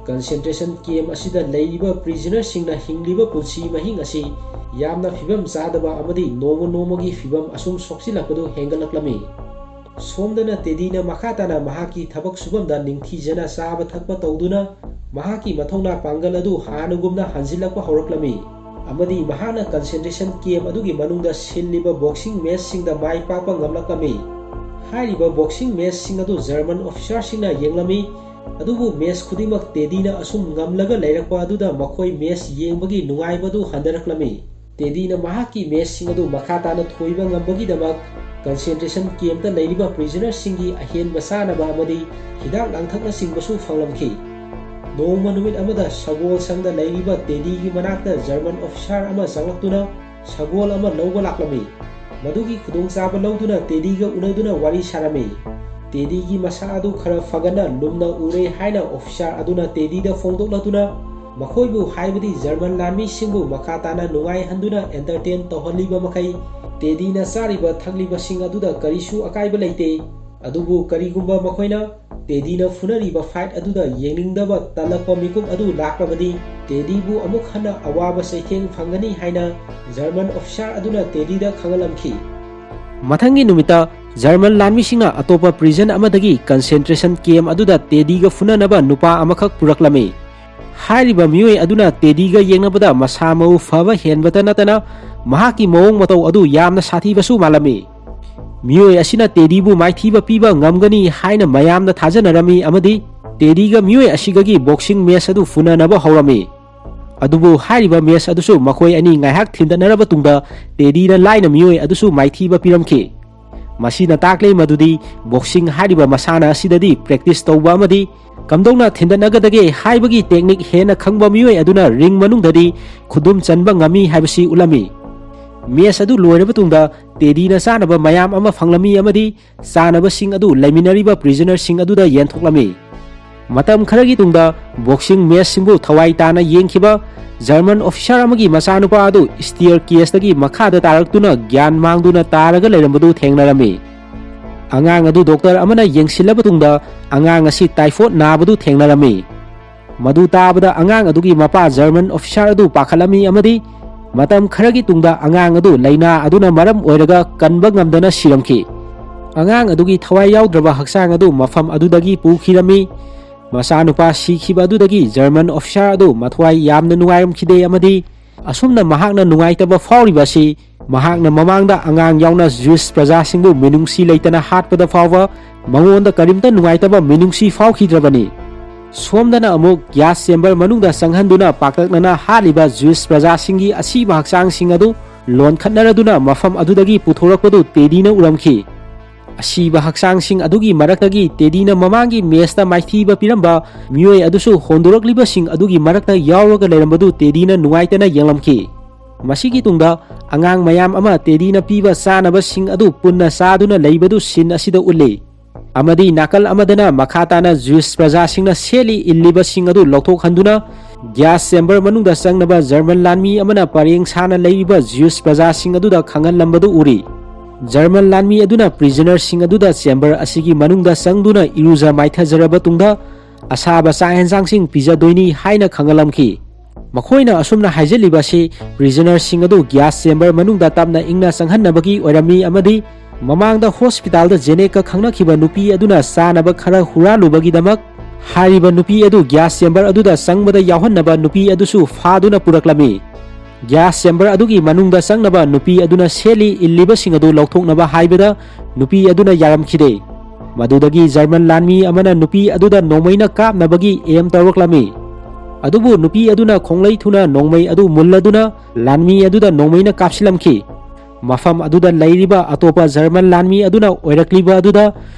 ꯀꯟꯁꯦꯟꯇ꯭ꯔꯦꯁꯟ ꯀꯦꯝ ꯑꯁꯤꯗ ꯂꯩꯔꯤꯕ ꯄ꯭ꯔꯤꯖꯅꯔꯁꯤꯡꯅ ꯍꯤꯡꯂꯤꯕ ꯄꯨꯟꯁꯤ ꯃꯍꯤꯡ ꯑꯁꯤ ꯌꯥꯝꯅ ꯐꯤꯕꯝ ꯆꯥꯗꯕ ꯑꯃꯗꯤ ꯅꯣꯡꯃ ꯅꯣꯡꯃꯒꯤ ꯐꯤꯕꯝ ꯑꯁꯨꯝ ꯁꯣꯛꯆꯤꯜꯂꯛꯄꯗꯨ ꯍꯦꯟꯒꯠꯂꯛꯂꯝꯃꯤ꯫ ꯁꯣꯝꯗꯅ ꯇꯦꯗꯤꯅ ꯃꯈꯥ ꯇꯥꯅ ꯃꯍꯥꯛꯀꯤ ꯊꯕꯛ ꯁꯨꯐꯝꯗ ꯅꯤꯡꯊꯤꯖꯅ ꯆꯥꯕ ꯊꯛꯄ ꯇꯧꯗꯨꯅ ꯃꯍꯥꯛꯀꯤ ꯃꯊꯧꯅꯥ ꯄꯥꯡꯒꯜ ꯑꯗꯨ ꯍꯥꯟꯅꯒꯨꯝꯅ ꯍꯟꯖꯤꯜꯂꯛꯄ ꯍꯧꯔꯛꯂꯝꯃꯤ꯫ ꯑꯃꯗꯤ ꯃꯍꯥꯛꯅ ꯀꯟꯁꯦꯟꯇ꯭ꯔꯦꯁꯟ ꯀꯦꯝ ꯑꯗꯨꯒꯤ ꯃꯅꯨꯡꯗ ꯁꯤꯜꯂꯤꯕ ꯕꯣꯛꯁꯤꯡ ꯃꯦꯆꯁꯤꯡꯗ ꯃꯥꯏ ꯄꯥꯛꯄ ꯉꯝꯂꯛꯂꯝꯃꯤ꯫ ꯍꯥꯏꯔꯤꯕ ꯕꯣꯛꯁꯤꯡ ꯃꯦꯆꯁꯤꯡ ꯑꯗꯨ ꯖꯔꯃꯟ ꯑꯣꯐꯤꯁꯥꯔꯁꯤꯡꯅ ꯌꯦꯡꯂꯝꯃꯤ, ꯑꯗꯨꯕꯨ ꯃꯦꯆ ꯈꯨꯗꯤꯡꯃꯛ ꯇꯦꯗꯤꯅ ꯑꯁꯨꯝ ꯉꯝꯂꯒ ꯂꯩꯔꯛꯄ ꯑꯗꯨꯗ ꯃꯈꯣꯏ ꯃꯦꯆ ꯌꯦꯡꯕꯒꯤ ꯅꯨꯡꯉꯥꯏꯕ ꯑꯗꯨ ꯍꯟꯊꯔꯛꯂꯝꯃꯤ꯫ ꯇꯦꯗꯤꯅ ꯃꯍꯥꯛꯀꯤ ꯃꯦꯆꯁꯤꯡ ꯑꯗꯨ ꯃꯈꯥ ꯇꯥꯅ ꯊꯣꯏꯕ ꯉꯝꯕꯒꯤꯗꯃꯛ ꯀꯟꯁꯦꯟꯇ꯭ꯔꯦꯁꯟ ꯀꯦꯝꯇ ꯂꯩꯔꯤꯕ ꯄ꯭ꯔꯤꯖꯅꯔꯁꯤꯡꯒꯤ ꯑꯍꯦꯟꯕ ꯆꯥꯅꯕ ꯑꯃꯗꯤ ꯍꯤꯗꯥꯛ ꯂꯥꯡꯊꯛꯅꯆꯤꯡꯕꯁꯨ ꯐꯪꯂꯝꯈꯤ꯫ ꯅꯣꯡꯃ ꯅꯨꯃꯤꯠ ꯑꯃꯗ ꯁꯒꯣꯜ ꯁꯪꯗ ꯂꯩꯔꯤꯕ ꯇꯦꯗꯤꯒꯤ ꯃꯅꯥꯛꯇ ꯖꯔꯃꯟ ꯑꯣꯐꯤꯁꯥꯔ ꯑꯃ ꯆꯪꯂꯛꯇꯨꯅ ꯁꯒꯣꯜ ꯑꯃ ꯂꯧꯕ ꯂꯥꯛꯂꯝꯃꯤ꯫ ꯃꯗꯨꯒꯤ ꯈꯨꯗꯣꯡꯆꯥꯕ ꯂꯧꯗꯨꯅ ꯇꯦꯗꯤꯒ ꯎꯅꯗꯨꯅ ꯋꯥꯔꯤ ꯁꯥꯔꯝꯃꯤ꯫ ꯇꯦꯗꯤꯒꯤ ꯃꯁꯥ ꯑꯗꯨ ꯈꯔ ꯐꯒꯠꯅ ꯂꯨꯝꯅ ꯎꯔꯦ ꯍꯥꯏꯅ ꯑꯣꯐꯤꯁꯥꯔ ꯑꯗꯨꯅ ꯇꯦꯗꯤꯗ ꯐꯣꯡꯗꯣꯛꯂꯗꯨꯅ ꯃꯈꯣꯏꯕꯨ, ꯍꯥꯏꯕꯗꯤ ꯖꯔꯃꯟ ꯂꯥꯟꯃꯤꯁꯤꯡꯕꯨ, ꯃꯈꯥ ꯇꯥꯅ ꯅꯨꯡꯉꯥꯏꯍꯟꯗꯨꯅ, entertain ꯇꯧꯍꯜꯂꯤꯕ ꯃꯈꯩ ꯇꯦꯗꯤꯅ ꯆꯥꯔꯤꯕ ꯊꯛꯂꯤꯕꯁꯤꯡ ꯑꯗꯨꯗ ꯀꯔꯤꯁꯨ ꯑꯀꯥꯏꯕ ꯂꯩꯇꯦ꯫ ꯑꯗꯨꯕꯨ ꯀꯔꯤꯒꯨꯝꯕ ꯃꯈꯣꯏꯅ ꯇꯦꯗꯤꯅ ꯐꯨꯅꯔꯤꯕ fight ꯑꯗꯨꯗ ꯌꯦꯡꯅꯤꯡꯗꯕ ꯇꯜꯂꯛꯄ ꯃꯤꯀꯨꯞ ꯑꯗꯨ ꯂꯥꯛꯂꯕꯗꯤ, ꯇꯦꯗꯤꯕꯨ ꯑꯃꯨꯛ ꯍꯟꯅ ꯑꯋꯥꯕ ꯆꯩꯊꯦꯡ ꯐꯪꯒꯅꯤ ꯍꯥꯏꯅ ꯖꯔꯃꯟ officer ꯑꯗꯨꯅ ꯇꯦꯗꯤꯗ ꯈꯪꯍꯜꯂꯝꯈꯤ꯫ ꯃꯊꯪꯒꯤ ꯅꯨꯃꯤꯠꯇ ꯖꯔꯃꯟ ꯂꯥꯟꯃꯤꯁꯤꯡꯅ ꯑꯇꯣꯞꯄ prison ꯑꯃꯗꯒꯤ concentration camp ꯑꯗꯨꯗ ꯇꯦꯗꯤꯒ ꯐꯨꯅꯅꯕ ꯅꯨꯄꯥ ꯑꯃꯈꯛ ꯄꯨꯔꯛꯂꯝꯃꯤ꯫ ꯍꯥꯏꯔꯤꯕ ꯃꯤꯑꯣꯏ ꯑꯗꯨꯅ ꯇꯦꯗꯤꯒ ꯌꯦꯡꯅꯕꯗ ꯃꯁꯥ ꯃꯎ ꯐꯕ ꯍꯦꯟꯕꯇ ꯅꯠꯇꯅ ꯃꯍꯥꯛꯀꯤ ꯃꯑꯣꯡ ꯃꯇꯧ ꯑꯗꯨ ꯌꯥꯝꯅ ꯁꯥꯊꯤꯕꯁꯨ ꯃꯥꯜꯂꯝꯃꯤ꯫ ꯃꯤꯑꯣꯏ ꯑꯁꯤꯅ ꯇꯦꯗꯤꯕꯨ ꯃꯥꯏꯊꯤꯕ ꯄꯤꯕ ꯉꯝꯒꯅꯤ ꯍꯥꯏꯅ ꯃꯌꯥꯝꯅ ꯊꯥꯖꯅꯔꯝꯃꯤ ꯑꯃꯗꯤ ꯇꯦꯗꯤꯒ ꯃꯤꯑꯣꯏ ꯑꯁꯤꯒꯒꯤ boxing match ꯑꯗꯨ ꯐꯨꯅꯅꯕ ꯍꯧꯔꯝꯃꯤ꯫ ꯑꯗꯨꯕꯨ ꯍꯥꯏꯔꯤꯕ match ꯑꯗꯨꯁꯨ ꯃꯈꯣꯏ ꯑꯅꯤ ꯉꯥꯏꯍꯥꯛ ꯊꯤꯟꯗꯠꯅꯔꯕ ꯇꯨꯡꯗ ꯇꯦꯗꯤꯅ ꯂꯥꯏꯅ ꯃꯤꯑꯣꯏ ꯑꯗꯨꯁꯨ ꯃꯥꯏꯊꯤꯕ ꯄꯤꯔꯝꯈꯤ꯫ ꯃꯁꯤꯅ ꯇꯥꯛꯂꯤ ꯃꯗꯨꯗꯤ boxing ꯍꯥꯏꯔꯤꯕ ꯃꯁꯥꯟꯅ ꯑꯁꯤꯗꯗꯤ practice ꯇꯧꯕ ꯑꯃꯗꯤ ꯀꯝꯗꯧꯅ ꯊꯤꯟꯗꯠꯅꯒꯗꯒꯦ ꯍꯥꯏꯕꯒꯤ technique ꯍꯦꯟꯅ ꯈꯪꯕ ꯃꯤꯑꯣꯏ ꯑꯗꯨꯅ ring ꯃꯅꯨꯡꯗꯗꯤ ꯈꯨꯗꯨꯝ ꯆꯟꯕ ꯉꯝꯃꯤ ꯍꯥꯏꯕꯁꯤ ꯎꯠꯂꯝꯃꯤ꯫ Match ꯑꯗꯨ ꯂꯣꯏꯔꯕ ꯇꯨꯡꯗ ꯇꯦꯗꯤꯅ ꯆꯥꯅꯕ ꯃꯌꯥꯝ ꯑꯃ ꯐꯪꯂꯝꯃꯤ ꯑꯃꯗꯤ ꯆꯥꯅꯕꯁꯤꯡ ꯑꯗꯨ ꯂꯩꯃꯤꯟꯅꯔꯤꯕ prisonerꯁꯤꯡ ꯑꯗꯨꯗ ꯌꯦꯟꯊꯣꯛꯂꯝꯃꯤ꯫ ꯃꯇꯝ ꯈꯔꯒꯤ ꯇꯨꯡꯗ boxing matchꯁꯤꯡꯕꯨ ꯊꯋꯥꯏ ꯇꯥꯅ ꯌꯦꯡꯈꯤꯕ ꯖꯔꯃꯟ officer ꯑꯃꯒꯤ ꯃꯆꯥꯅꯨꯄꯥ ꯑꯗꯨ staircaseꯇꯒꯤ ꯃꯈꯥꯗ ꯇꯥꯔꯛꯇꯨꯅ ꯒ꯭ꯌꯥꯟ ꯃꯥꯡꯗꯨꯅ ꯇꯥꯔꯒ ꯂꯩꯔꯝꯕꯗꯨ ꯊꯦꯡꯅꯔꯝꯃꯤ꯫ ꯑꯉꯥꯡ ꯑꯗꯨ doctor ꯑꯃꯅ ꯌꯦꯡꯁꯤꯜꯂꯕ ꯇꯨꯡꯗ ꯑꯉꯥꯡ ꯑꯁꯤ typhoid ꯅꯥꯕꯗꯨ ꯊꯦꯡꯅꯔꯝꯃꯤ꯫ ꯃꯗꯨ ꯇꯥꯕꯗ ꯑꯉꯥꯡ ꯑꯗꯨꯒꯤ ꯃꯄꯥ ꯖꯔꯃꯟ officer ꯑꯗꯨ ꯄꯥꯈꯠꯂꯝꯃꯤ ꯑꯃꯗꯤ ꯃꯇꯝ ꯈꯔꯒꯤ ꯇꯨꯡꯗ ꯑꯉꯥꯡ ꯑꯗꯨ ꯂꯥꯏꯅꯥ ꯑꯗꯨꯅ ꯃꯔꯝ ꯑꯣꯏꯔꯒ ꯀꯟꯕ ꯉꯝꯗꯅ ꯁꯤꯔꯝꯈꯤ꯫ ꯑꯉꯥꯡ ꯑꯗꯨꯒꯤ ꯊꯋꯥꯏ ꯌꯥꯎꯗ꯭ꯔꯕ ꯍꯛꯆꯥꯡ ꯑꯗꯨ ꯃꯐꯝ ꯑꯗꯨꯗꯒꯤ ꯄꯨꯈꯤꯔꯝꯃꯤ꯫ ꯃꯆꯥꯅꯨꯄꯥ ꯁꯤꯈꯤꯕ ꯑꯗꯨꯗꯒꯤ ꯖꯔꯃꯟ officer ꯑꯗꯨ ꯃꯊ꯭ꯋꯥꯏ ꯌꯥꯝꯅ ꯅꯨꯡꯉꯥꯏꯔꯝꯈꯤꯗꯦ ꯑꯃꯗꯤ ꯑꯁꯨꯝꯅ ꯃꯍꯥꯛꯅ ꯅꯨꯡꯉꯥꯏꯇꯕ ꯐꯥꯎꯔꯤꯕ ꯑꯁꯤ ꯃꯍꯥꯛꯅ ꯃꯃꯥꯡꯗ ꯑꯉꯥꯡ ꯌꯥꯎꯅ Jewish ꯄ꯭ꯔꯖꯥꯁꯤꯡꯕꯨ ꯃꯤꯅꯨꯡꯁꯤ ꯂꯩꯇꯅ ꯍꯥꯠꯄꯗ ꯐꯥꯎꯕ ꯃꯉꯣꯟꯗ ꯀꯔꯤꯝꯇ ꯅꯨꯡꯉꯥꯏꯇꯕ ꯃꯤꯅꯨꯡꯁꯤ ꯐꯥꯎꯈꯤꯗ꯭ꯔꯕꯅꯤ꯫ ꯁꯣꯝꯗꯅ ꯑꯃꯨꯛ gas chamber ꯃꯅꯨꯡꯗ ꯆꯪꯍꯟꯗꯨꯅ ꯄꯥꯛꯇꯛꯅꯅ ꯍꯥꯠꯂꯤꯕ Jewish ꯄ꯭ꯔꯖꯥꯁꯤꯡꯒꯤ ꯑꯁꯤꯕ ꯍꯛꯆꯥꯡꯁꯤꯡ ꯑꯗꯨ ꯂꯣꯟꯈꯠꯅꯔꯗꯨꯅ ꯃꯐꯝ ꯑꯗꯨꯗꯒꯤ ꯄꯨꯊꯣꯔꯛꯄꯗꯨ ꯇꯦꯗꯤꯅ ꯎꯔꯝꯈꯤ꯫ ꯑꯁꯤꯕ ꯍꯛꯆꯥꯡꯁꯤꯡ ꯑꯗꯨꯒꯤ ꯃꯔꯛꯇꯒꯤ ꯇꯦꯗꯤꯅ ꯃꯃꯥꯡꯒꯤ matchꯇ ꯃꯥꯏꯊꯤꯕ ꯄꯤꯔꯝꯕ ꯃꯤꯑꯣꯏ ꯑꯗꯨꯁꯨ ꯍꯣꯟꯗꯣꯔꯛꯂꯤꯕꯁꯤꯡ ꯑꯗꯨꯒꯤ ꯃꯔꯛꯇ ꯌꯥꯎꯔꯒ ꯂꯩꯔꯝꯕꯗꯨ ꯇꯦꯗꯤꯅ ꯅꯨꯡꯉꯥꯏꯇꯅ ꯌꯦꯡꯂꯝꯈꯤ꯫ ꯃꯁꯤꯒꯤ ꯇꯨꯡꯗ ꯑꯉꯥꯡ ꯃꯌꯥꯝ ꯑꯃ ꯇꯦꯗꯤꯅ ꯄꯤꯕ ꯆꯥꯅꯕꯁꯤꯡ ꯑꯗꯨ ꯄꯨꯟꯅ ꯆꯥꯗꯨꯅ ꯂꯩꯕꯗꯨ scene ꯑꯁꯤꯗ ꯎꯠꯂꯤ꯫ ꯑꯃꯗꯤ ꯅꯥꯀꯜ ꯑꯃꯗꯅ ꯃꯈꯥ ꯇꯥꯅ Jewish ꯄ꯭ꯔꯖꯥꯁꯤꯡꯅ ꯁꯦꯠꯂꯤ ꯏꯜꯂꯤꯕꯁꯤꯡ ꯑꯗꯨ ꯂꯧꯊꯣꯛꯍꯟꯗꯨꯅ Gas chamber ꯃꯅꯨꯡꯗ ꯆꯪꯅꯕ German ꯂꯥꯟꯃꯤ ꯑꯃꯅ ꯄꯔꯦꯡ ꯁꯥꯅ ꯂꯩꯔꯤꯕ Jews ꯄ꯭ꯔꯖꯥꯁꯤꯡ ꯑꯗꯨꯗ ꯈꯪꯍꯜꯂꯝꯕꯗꯨ ꯎꯔꯤ꯫ German ꯂꯥꯟꯃꯤ ꯑꯗꯨꯅ prisonerꯁꯤꯡ ꯑꯗꯨꯗ chamber ꯑꯁꯤꯒꯤ ꯃꯅꯨꯡꯗ ꯆꯪꯗꯨꯅ ꯏꯔꯨꯖ ꯃꯥꯏꯊꯖꯔꯕ ꯇꯨꯡꯗ ꯑꯁꯥꯕ ꯆꯥꯛ ꯍꯦꯟꯖꯥꯡꯁꯤꯡ ꯄꯤꯖꯗꯣꯏꯅꯤ ꯍꯥꯏꯅ ꯈꯪꯍꯜꯂꯝꯈꯤ꯫ ꯃꯈꯣꯏꯅ ꯑꯁꯨꯝꯅ ꯍꯥꯏꯖꯜꯂꯤꯕ ꯑꯁꯤ prisonerꯁꯤꯡ ꯑꯗꯨ gas chamber ꯃꯅꯨꯡꯗ ꯇꯞꯅ ꯏꯪꯅ ꯆꯪꯍꯟꯅꯕꯒꯤ ꯑꯣꯏꯔꯝꯃꯤ ꯑꯃꯗꯤ ꯃꯃꯥꯡꯗ hospitalꯗ Janekꯀ ꯈꯪꯅꯈꯤꯕ ꯅꯨꯄꯤ ꯑꯗꯨꯅ ꯆꯥꯅꯕ ꯈꯔ ꯍꯨꯔꯥꯜꯂꯨꯕꯒꯤꯗꯃꯛ ꯍꯥꯏꯔꯤꯕ ꯅꯨꯄꯤ ꯑꯗꯨ gas chamber ꯑꯗꯨꯗ ꯆꯪꯕꯗ ꯌꯥꯎꯍꯟꯅꯕ ꯅꯨꯄꯤ ꯑꯗꯨꯁꯨ ꯐꯥꯗꯨꯅ ꯄꯨꯔꯛꯂꯝꯃꯤ꯫ Gas chamber ꯑꯗꯨꯒꯤ ꯃꯅꯨꯡꯗ ꯆꯪꯅꯕ ꯅꯨꯄꯤ ꯑꯗꯨꯅ ꯁꯦꯠꯂꯤ ꯏꯜꯂꯤꯕꯁꯤꯡ ꯑꯗꯨ ꯂꯧꯊꯣꯛꯅꯕ ꯍꯥꯏꯕꯗ ꯅꯨꯄꯤ ꯑꯗꯨꯅ ꯌꯥꯔꯝꯈꯤꯗꯦ꯫ ꯃꯗꯨꯗꯒꯤ German ꯂꯥꯟꯃꯤ ꯑꯃꯅ ꯅꯨꯄꯤ ꯑꯗꯨꯗ ꯅꯣꯡꯃꯩꯅ ꯀꯥꯞꯅꯕꯒꯤ aim ꯇꯧꯔꯛꯂꯝꯃꯤ꯫ ꯑꯗꯨꯕꯨ ꯅꯨꯄꯤ ꯑꯗꯨꯅ ꯈꯣꯡꯂꯩ ꯊꯨꯅ ꯅꯣꯡꯃꯩ ꯑꯗꯨ ꯃꯨꯜꯂꯗꯨꯅ ꯂꯥꯟꯃꯤ ꯑꯗꯨꯗ ꯅꯣꯡꯃꯩꯅ ꯀꯥꯞꯁꯤꯜꯂꯝꯈꯤ꯫ ꯃꯐꯝ ꯑꯗꯨꯗ ꯂꯩꯔꯤꯕ ꯑꯇꯣꯞꯄ German ꯂꯥꯟꯃꯤ ꯑꯗꯨꯅ ꯑꯣꯏꯔꯛꯂꯤꯕ ꯑꯗꯨꯗ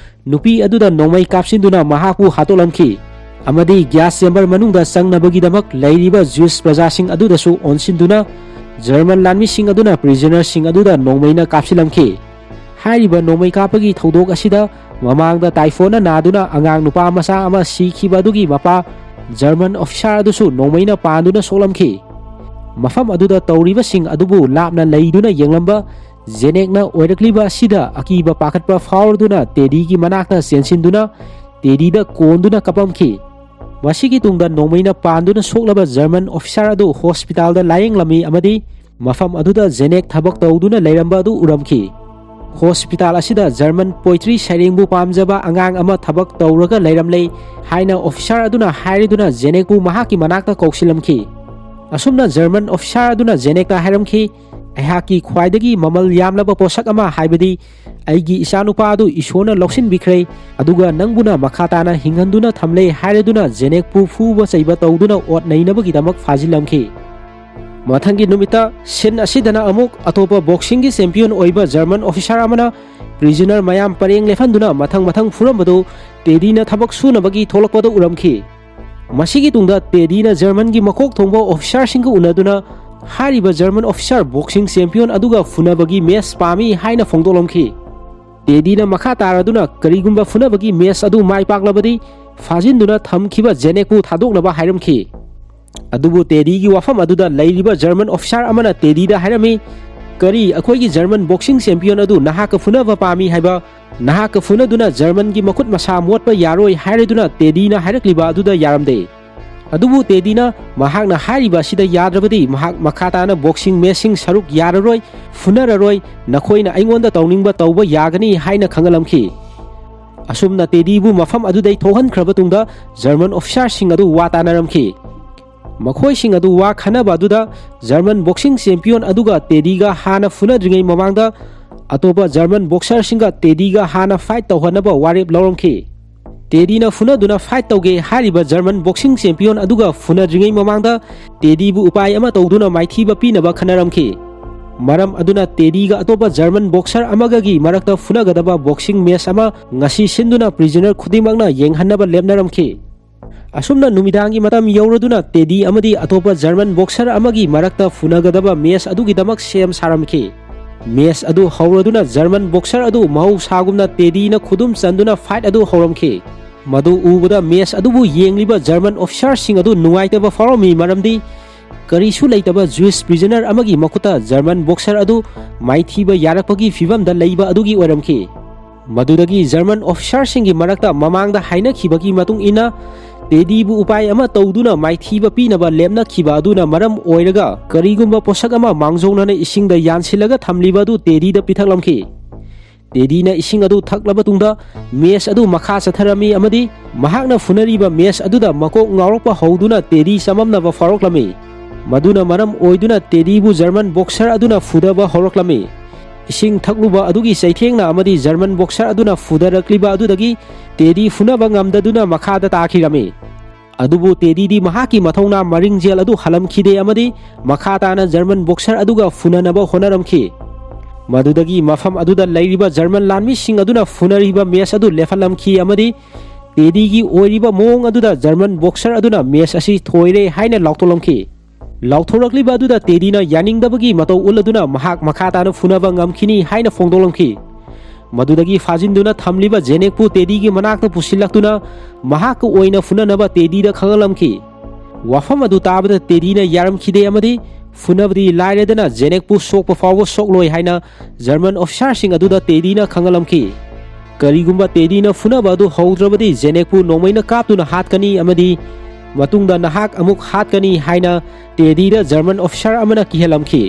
ꯅꯨꯄꯤ ꯑꯗꯨꯗ ꯅꯣꯡꯃꯩ ꯀꯥꯞꯁꯤꯟꯗꯨꯅ ꯃꯍꯥꯛꯄꯨ ꯍꯥꯠꯇꯣꯛꯂꯝꯈꯤ꯫ ꯑꯃꯗꯤ gas chamber ꯃꯅꯨꯡꯗ ꯆꯪꯅꯕꯒꯤꯗꯃꯛ ꯂꯩꯔꯤꯕ Jews ꯄ꯭ꯔꯖꯥꯁꯤꯡ ꯑꯗꯨꯗꯁꯨ ꯑꯣꯟꯁꯤꯟꯗꯨꯅ German ꯂꯥꯟꯃꯤꯁꯤꯡ ꯑꯗꯨꯅ prisonerꯁꯤꯡ ꯑꯗꯨꯗ ꯅꯣꯡꯃꯩꯅ ꯀꯥꯞꯁꯤꯜꯂꯝꯈꯤ꯫ ꯍꯥꯏꯔꯤꯕ ꯅꯣꯡꯃꯩ ꯀꯥꯞꯄꯒꯤ ꯊꯧꯗꯣꯛ ꯑꯁꯤꯗ ꯃꯃꯥꯡꯗ typhoidꯅ ꯅꯥꯗꯨꯅ ꯑꯉꯥꯡ ꯅꯨꯄꯥ ꯃꯆꯥ ꯑꯃ ꯁꯤꯈꯤꯕ ꯑꯗꯨꯒꯤ ꯃꯄꯥ German officer ꯑꯗꯨꯁꯨ ꯅꯣꯡꯃꯩꯅ ꯄꯥꯟꯗꯨꯅ ꯁꯣꯛꯂꯝꯈꯤ꯫ ꯃꯐꯝ ꯑꯗꯨꯗ ꯇꯧꯔꯤꯕꯁꯤꯡ ꯑꯗꯨꯕꯨ ꯂꯥꯞꯅ ꯂꯩꯗꯨꯅ ꯌꯦꯡꯂꯝꯕ Janekꯅ ꯑꯣꯏꯔꯛꯂꯤꯕ ꯑꯁꯤꯗ ꯑꯀꯤꯕ ꯄꯥꯈꯠꯄ ꯐꯥꯎꯔꯗꯨꯅ Teddyꯒꯤ ꯃꯅꯥꯛꯇ ꯆꯦꯟꯁꯤꯟꯗꯨꯅ Teddyꯗ ꯀꯣꯟꯗꯨꯅ ꯀꯞꯄꯝꯈꯤ꯫ ꯃꯁꯤꯒꯤ ꯇꯨꯡꯗ ꯅꯣꯡꯃꯩꯅ ꯄꯥꯟꯗꯨꯅ ꯁꯣꯛꯂꯕ German officer ꯑꯗꯨ hospitalꯗ ꯂꯥꯌꯦꯡꯂꯝꯃꯤ ꯑꯃꯗꯤ ꯃꯐꯝ ꯑꯗꯨꯗ Janek ꯊꯕꯛ ꯇꯧꯗꯨꯅ ꯂꯩꯔꯝꯕ ꯑꯗꯨ ꯎꯔꯝꯈꯤ꯫ Hospital ꯑꯁꯤꯗ German poetry ꯁꯩꯔꯦꯡꯕꯨ ꯄꯥꯝꯖꯕ ꯑꯉꯥꯡ ꯑꯃ ꯊꯕꯛ ꯇꯧꯔꯒ ꯂꯩꯔꯝꯂꯦ ꯍꯥꯏꯅ officer ꯑꯗꯨꯅ ꯍꯥꯏꯔꯗꯨꯅ Janekꯄꯨ ꯃꯍꯥꯛꯀꯤ ꯃꯅꯥꯛꯇ ꯀꯧꯁꯤꯜꯂꯝꯈꯤ꯫ ꯑꯁꯨꯝꯅ German officer ꯑꯗꯨꯅ Janekꯇ ꯍꯥꯏꯔꯝꯈꯤ, "ꯑꯩꯍꯥꯛꯀꯤ ꯈ꯭ꯋꯥꯏꯗꯒꯤ ꯃꯃꯜ ꯌꯥꯝꯂꯕ ꯄꯣꯠꯁꯛ ꯑꯃ, ꯍꯥꯏꯕꯗꯤ ꯑꯩꯒꯤ ꯏꯆꯥꯅꯨꯄꯥ ꯑꯗꯨ ꯏꯁꯣꯔꯅ ꯂꯧꯁꯤꯟꯕꯤꯈ꯭ꯔꯦ, ꯑꯗꯨꯒ ꯅꯪꯕꯨꯅ ꯃꯈꯥ ꯇꯥꯅ ꯍꯤꯡꯍꯟꯗꯨꯅ ꯊꯝꯂꯦ" ꯍꯥꯏꯔꯗꯨꯅ Janekꯄꯨ ꯐꯨꯕ ꯆꯩꯕ ꯇꯧꯗꯨꯅ ꯑꯣꯠ ꯅꯩꯅꯕꯒꯤꯗꯃꯛ ꯐꯥꯖꯤꯜꯂꯝꯈꯤ꯫ ꯃꯊꯪꯒꯤ ꯅꯨꯃꯤꯠꯇ scene ꯑꯁꯤꯗꯅ ꯑꯃꯨꯛ ꯑꯇꯣꯞꯄ boxingꯒꯤ champion ꯑꯣꯏꯕ German officer ꯑꯃꯅ prisoner ꯃꯌꯥꯝ ꯄꯔꯦꯡ ꯂꯦꯞꯍꯟꯗꯨꯅ ꯃꯊꯪ ꯃꯊꯪ ꯐꯨꯔꯝꯕꯗꯨ Teddyꯅ ꯊꯕꯛ ꯁꯨꯅꯕꯒꯤ ꯊꯣꯛꯂꯛꯄꯗ ꯎꯔꯝꯈꯤ꯫ ꯃꯁꯤꯒꯤ ꯇꯨꯡꯗ Teddyꯅ Germanꯒꯤ ꯃꯀꯣꯛ ꯊꯣꯡꯕ officerꯁꯤꯡꯒ ꯎꯅꯗꯨꯅ ꯍꯥꯏꯔꯤꯕ German officer boxing champion ꯑꯗꯨꯒ ꯐꯨꯅꯕꯒꯤ match ꯄꯥꯝꯃꯤ ꯍꯥꯏꯅ ꯐꯣꯡꯗꯣꯛꯂꯝꯈꯤ꯫ Teddyꯅ ꯃꯈꯥ ꯇꯥꯔꯗꯨꯅ ꯀꯔꯤꯒꯨꯝꯕ ꯐꯨꯅꯕꯒꯤ match ꯑꯗꯨ ꯃꯥꯏ ꯄꯥꯛꯂꯕꯗꯤ ꯐꯥꯖꯤꯟꯗꯨꯅ ꯊꯝꯈꯤꯕ Janekꯄꯨ ꯊꯥꯗꯣꯛꯅꯕ ꯍꯥꯏꯔꯝꯈꯤ꯫ ꯑꯗꯨꯕꯨ ꯇꯦꯗꯤꯒꯤ ꯋꯥꯐꯝ ꯑꯗꯨꯗ ꯂꯩꯔꯤꯕ ꯖꯔꯃꯟ ꯑꯣꯐꯤꯁꯥꯔ ꯑꯃꯅ ꯇꯦꯗꯤꯗ ꯍꯥꯏꯔꯝꯃꯤ, "ꯀꯔꯤ, ꯑꯩꯈꯣꯏꯒꯤ ꯖꯔꯃꯟ ꯕꯣꯛꯁꯤꯡ ꯆꯦꯝꯄꯤꯌꯟ ꯑꯗꯨ ꯅꯍꯥꯛꯀ ꯐꯨꯅꯕ ꯄꯥꯝꯃꯤ ꯍꯥꯏꯕ? ꯅꯍꯥꯛꯀ ꯐꯨꯅꯗꯨꯅ ꯖꯔꯃꯟꯒꯤ ꯃꯈꯨꯠ ꯃꯁꯥ ꯃꯣꯠꯄ ꯌꯥꯔꯣꯏ" ꯍꯥꯏꯔꯗꯨꯅ ꯇꯦꯗꯤꯅ ꯍꯥꯏꯔꯛꯂꯤꯕ ꯑꯗꯨꯗ ꯌꯥꯔꯝꯗꯦ꯫ ꯑꯗꯨꯕꯨ ꯇꯦꯗꯤꯅ ꯃꯍꯥꯛꯅ ꯍꯥꯏꯔꯤꯕ ꯑꯁꯤꯗ ꯌꯥꯗ꯭ꯔꯕꯗꯤ ꯃꯍꯥꯛ ꯃꯈꯥ ꯇꯥꯅ ꯕꯣꯛꯁꯤꯡ ꯃꯦꯆꯁꯤꯡ ꯁꯔꯨꯛ ꯌꯥꯔꯔꯣꯏ, ꯐꯨꯅꯔꯔꯣꯏ, "ꯅꯈꯣꯏꯅ ꯑꯩꯉꯣꯟꯗ ꯇꯧꯅꯤꯡꯕ ꯇꯧꯕ ꯌꯥꯒꯅꯤ" ꯍꯥꯏꯅ ꯈꯪꯍꯜꯂꯝꯈꯤ꯫ ꯑꯁꯨꯝꯅ ꯇꯦꯗꯤꯕꯨ ꯃꯐꯝ ꯑꯗꯨꯗꯩ ꯊꯣꯛꯍꯟꯈ꯭ꯔꯕ ꯇꯨꯡꯗ ꯖꯔꯃꯟ ꯑꯣꯐꯤꯁꯥꯔꯁꯤꯡ ꯑꯗꯨ ꯋꯥ ꯇꯥꯅꯔꯝꯈꯤ꯫ ꯃꯈꯣꯏꯁꯤꯡ ꯑꯗꯨ ꯋꯥ ꯈꯟꯅꯕ ꯑꯗꯨꯗ ꯖꯔꯃꯟ ꯕꯣꯛꯁꯤꯡ ꯆꯦꯝꯄꯤꯌꯟ ꯑꯗꯨꯒ ꯇꯦꯗꯤꯒ ꯍꯥꯟꯅ ꯐꯨꯅꯗ꯭ꯔꯤꯉꯩ ꯃꯃꯥꯡꯗ ꯑꯇꯣꯞꯄ ꯖꯔꯃꯟ ꯕꯣꯛꯁꯔꯁꯤꯡꯒ ꯇꯦꯗꯤꯒ ꯍꯥꯟꯅ ꯐꯥꯏꯠ ꯇꯧꯍꯟꯅꯕ ꯋꯥꯔꯦꯞ ꯂꯧꯔꯝꯈꯤ꯫ ꯇꯦꯗꯤꯅ ꯐꯨꯅꯗꯨꯅ ꯐꯥꯏꯠ ꯇꯧꯒꯦ ꯍꯥꯏꯔꯤꯕ ꯖꯔꯃꯟ ꯕꯣꯛꯁꯤꯡ ꯆꯦꯝꯄꯤꯌꯟ ꯑꯗꯨꯒ ꯐꯨꯅꯗ꯭ꯔꯤꯉꯩ ꯃꯃꯥꯡꯗ ꯇꯦꯗꯤꯕꯨ ꯎꯄꯥꯏ ꯑꯃ ꯇꯧꯗꯨꯅ ꯃꯥꯏꯊꯤꯕ ꯄꯤꯅꯕ ꯈꯟꯅꯔꯝꯈꯤ꯫ ꯃꯔꯝ ꯑꯗꯨꯅ ꯇꯦꯗꯤꯒ ꯑꯇꯣꯞꯄ ꯖꯔꯃꯟ ꯕꯣꯛꯁꯔ ꯑꯃꯒꯒꯤ ꯃꯔꯛꯇ ꯐꯨꯅꯒꯗꯕ ꯕꯣꯛꯁꯤꯡ ꯃꯦꯆ ꯑꯃ ꯉꯁꯤ ꯁꯤꯟꯗꯨꯅ ꯄ꯭ꯔꯤꯖꯅꯔ ꯈꯨꯗꯤꯡꯃꯛꯅ ꯌꯦꯡꯍꯟꯅꯕ ꯂꯦꯞꯅꯔꯝꯈꯤ꯫ ꯑꯁꯨꯝꯅ ꯅꯨꯃꯤꯗꯥꯡꯒꯤ ꯃꯇꯝ ꯌꯧꯔꯗꯨꯅ ꯇꯦꯗꯤ ꯑꯃꯗꯤ ꯑꯇꯣꯞꯄ ꯖꯔꯃꯟ ꯕꯣꯛꯁꯔ ꯑꯃꯒꯤ ꯃꯔꯛꯇ ꯐꯨꯅꯒꯗꯕ ꯃꯦꯆ ꯑꯗꯨꯒꯤꯗꯃꯛ ꯁꯦꯝ ꯁꯥꯔꯝꯈꯤ꯫ ꯃꯦꯆ ꯑꯗꯨ ꯍꯧꯔꯗꯨꯅ ꯖꯔꯃꯟ ꯕꯣꯛꯁꯔ ꯑꯗꯨ ꯃꯍꯧꯁꯥꯒꯨꯝꯅ ꯇꯦꯗꯤꯅ ꯈꯨꯗꯨꯝ ꯆꯟꯗꯨꯅ ꯐꯥꯏꯠ ꯑꯗꯨ ꯍꯧꯔꯝꯈꯤ꯫ ꯃꯗꯨ ꯎꯕꯗ ꯃꯦꯆ ꯑꯗꯨꯕꯨ ꯌꯦꯡꯂꯤꯕ ꯖꯔꯃꯟ ꯑꯣꯐꯤꯁꯥꯔꯁꯤꯡ ꯑꯗꯨ ꯅꯨꯡꯉꯥꯏꯇꯕ ꯐꯥꯎꯔꯝꯃꯤ, ꯃꯔꯝꯗꯤ ꯀꯔꯤꯁꯨ ꯂꯩꯇꯕ ꯖ꯭ꯌꯨꯏꯁ ꯄ꯭ꯔꯤꯖꯅꯔ ꯑꯃꯒꯤ ꯃꯈꯨꯠꯇ ꯖꯔꯃꯟ ꯕꯣꯛꯁꯔ ꯑꯗꯨ ꯃꯥꯏꯊꯤꯕ ꯌꯥꯔꯛꯄꯒꯤ ꯐꯤꯚꯝꯗ ꯂꯩꯕ ꯑꯗꯨꯒꯤ ꯑꯣꯏꯔꯝꯈꯤ꯫ ꯃꯗꯨꯗꯒꯤ ꯖꯔꯃꯟ ꯑꯣꯐꯤꯁꯥꯔꯁꯤꯡꯒꯤ ꯃꯔꯛꯇ ꯃꯃꯥꯡꯗ ꯍꯥꯏꯅꯈꯤꯕꯒꯤ ꯃꯇꯨꯡ ꯏꯟꯅ ꯇꯦꯗꯤꯕꯨ ꯎꯄꯥꯏ ꯑꯃ ꯇꯧꯗꯨꯅ ꯃꯥꯏꯊꯤꯕ ꯄꯤꯅꯕ ꯂꯦꯞꯅꯈꯤꯕ ꯑꯗꯨꯅ ꯃꯔꯝ ꯑꯣꯏꯔꯒ ꯀꯔꯤꯒꯨꯝꯕ ꯄꯣꯠꯁꯛ ꯑꯃ ꯃꯥꯡꯖꯧꯅꯅ ꯏꯁꯤꯡꯗ ꯌꯥꯟꯁꯤꯜꯂꯒ ꯊꯝꯂꯤꯕ ꯑꯗꯨ ꯇꯦꯗꯤꯗ ꯄꯤꯊꯛꯂꯝꯈꯤ꯫ ꯇꯦꯗꯤꯅ ꯏꯁꯤꯡ ꯑꯗꯨ ꯊꯛꯂꯕ ꯇꯨꯡꯗ ꯃꯦꯆ ꯑꯗꯨ ꯃꯈꯥ ꯆꯠꯊꯔꯝꯃꯤ ꯑꯃꯗꯤ ꯃꯍꯥꯛꯅ ꯐꯨꯅꯔꯤꯕ ꯃꯦꯆ ꯑꯗꯨꯗ ꯃꯀꯣꯛ ꯉꯥꯎꯔꯛꯄ ꯍꯧꯗꯨꯅ ꯇꯦꯗꯤ ꯆꯃꯝꯅꯕ ꯐꯥꯎꯔꯛꯂꯝꯃꯤ꯫ ꯃꯗꯨꯅ ꯃꯔꯝ ꯑꯣꯏꯗꯨꯅ ꯇꯦꯗꯤꯕꯨ ꯖꯔꯃꯟ ꯕꯣꯛꯁꯔ ꯑꯗꯨꯅ ꯐꯨꯗꯕ ꯍꯧꯔꯛꯂꯝꯃꯤ꯫ ꯏꯁꯤꯡ ꯊꯛꯂꯨꯕ ꯑꯗꯨꯒꯤ ꯆꯩꯊꯦꯡꯅ ꯑꯃꯗꯤ ꯖꯔꯃꯟ ꯕꯣꯛꯁꯔ ꯑꯗꯨꯅ ꯐꯨꯗꯔꯛꯂꯤꯕ ꯑꯗꯨꯗꯒꯤ ꯇꯦꯗꯤ ꯐꯨꯅꯕ ꯉꯝꯗꯗꯨꯅ ꯃꯈꯥꯗ ꯇꯥꯈꯤꯔꯝꯃꯤ꯫ ꯑꯗꯨꯕꯨ ꯇꯦꯗꯤꯗꯤ ꯃꯍꯥꯛꯀꯤ ꯃꯊꯧꯅꯥ ꯃꯔꯤꯡꯖꯦꯜ ꯑꯗꯨ ꯍꯜꯂꯝꯈꯤꯗꯦ ꯑꯃꯗꯤ ꯃꯈꯥ ꯇꯥꯅ ꯖꯔꯃꯟ ꯕꯣꯛꯁꯔ ꯑꯗꯨꯒ ꯐꯨꯅꯅꯕ ꯍꯣꯠꯅꯔꯝꯈꯤ꯫ ꯃꯗꯨꯗꯒꯤ ꯃꯐꯝ ꯑꯗꯨꯗ ꯂꯩꯔꯤꯕ ꯖꯔꯃꯟ ꯂꯥꯟꯃꯤꯁꯤꯡ ꯑꯗꯨꯅ ꯐꯨꯅꯔꯤꯕ ꯃꯦꯆ ꯑꯗꯨ ꯂꯦꯞꯍꯜꯂꯝꯈꯤ ꯑꯃꯗꯤ ꯇꯦꯗꯤꯒꯤ ꯑꯣꯏꯔꯤꯕ ꯃꯑꯣꯡ ꯑꯗꯨꯗ ꯖꯔꯃꯟ ꯕꯣꯛꯁꯔ ꯑꯗꯨꯅ ꯃꯦꯆ ꯑꯁꯤ ꯊꯣꯏꯔꯦ ꯍꯥꯏꯅ ꯂꯥꯎꯊꯣꯛꯂꯝꯈꯤ꯫ ꯂꯥꯎꯊꯣꯔꯛꯂꯤꯕ ꯑꯗꯨꯗ ꯇꯦꯗꯤꯅ ꯌꯥꯅꯤꯡꯗꯕꯒꯤ ꯃꯇꯧ ꯎꯠꯂꯗꯨꯅ ꯃꯍꯥꯛ ꯃꯈꯥ ꯇꯥꯅ ꯐꯨꯅꯕ ꯉꯝꯈꯤꯅꯤ ꯍꯥꯏꯅ ꯐꯣꯡꯗꯣꯛꯂꯝꯈꯤ꯫ ꯃꯗꯨꯗꯒꯤ ꯐꯥꯖꯤꯟꯗꯨꯅ ꯊꯝꯂꯤꯕ ꯖꯦꯅꯦꯛꯄꯨ ꯇꯦꯗꯤꯒꯤ ꯃꯅꯥꯛꯇ ꯄꯨꯁꯤꯜꯂꯛꯇꯨꯅ ꯃꯍꯥꯛꯀ ꯑꯣꯏꯅ ꯐꯨꯅꯅꯕ ꯇꯦꯗꯤꯗ ꯈꯪꯍꯜꯂꯝꯈꯤ꯫ ꯋꯥꯐꯝ ꯑꯗꯨ ꯇꯥꯕꯗ ꯇꯦꯗꯤꯅ ꯌꯥꯔꯝꯈꯤꯗꯦ ꯑꯃꯗꯤ ꯐꯨꯅꯕꯗꯤ ꯂꯥꯏꯔꯗꯅ ꯖꯦꯅꯦꯛꯄꯨ ꯁꯣꯛꯄ ꯐꯥꯎꯕ ꯁꯣꯛꯂꯣꯏ ꯍꯥꯏꯅ ꯖꯔꯃꯟ ꯑꯣꯐꯤꯁꯥꯔꯁꯤꯡ ꯑꯗꯨꯗ ꯇꯦꯗꯤꯅ ꯈꯪꯍꯜꯂꯝꯈꯤ꯫ ꯀꯔꯤꯒꯨꯝꯕ ꯇꯦꯗꯤꯅ ꯐꯨꯅꯕ ꯑꯗꯨ ꯍꯧꯗ꯭ꯔꯕꯗꯤ ꯖꯦꯅꯦꯛꯄꯨ ꯅꯣꯡꯃꯩꯅ ꯀꯥꯞꯇꯨꯅ ꯍꯥꯠꯀꯅꯤ ꯑꯃꯗꯤ ꯃꯇꯨꯡꯗ ꯅꯍꯥꯛ ꯑꯃꯨꯛ ꯍꯥꯠꯀꯅꯤ ꯍꯥꯏꯅ ꯇꯦꯗꯤꯗ ꯖꯔꯃꯟ ꯑꯣꯐꯤꯁꯥꯔ ꯑꯃꯅ ꯀꯤꯍꯜꯂꯝꯈꯤ꯫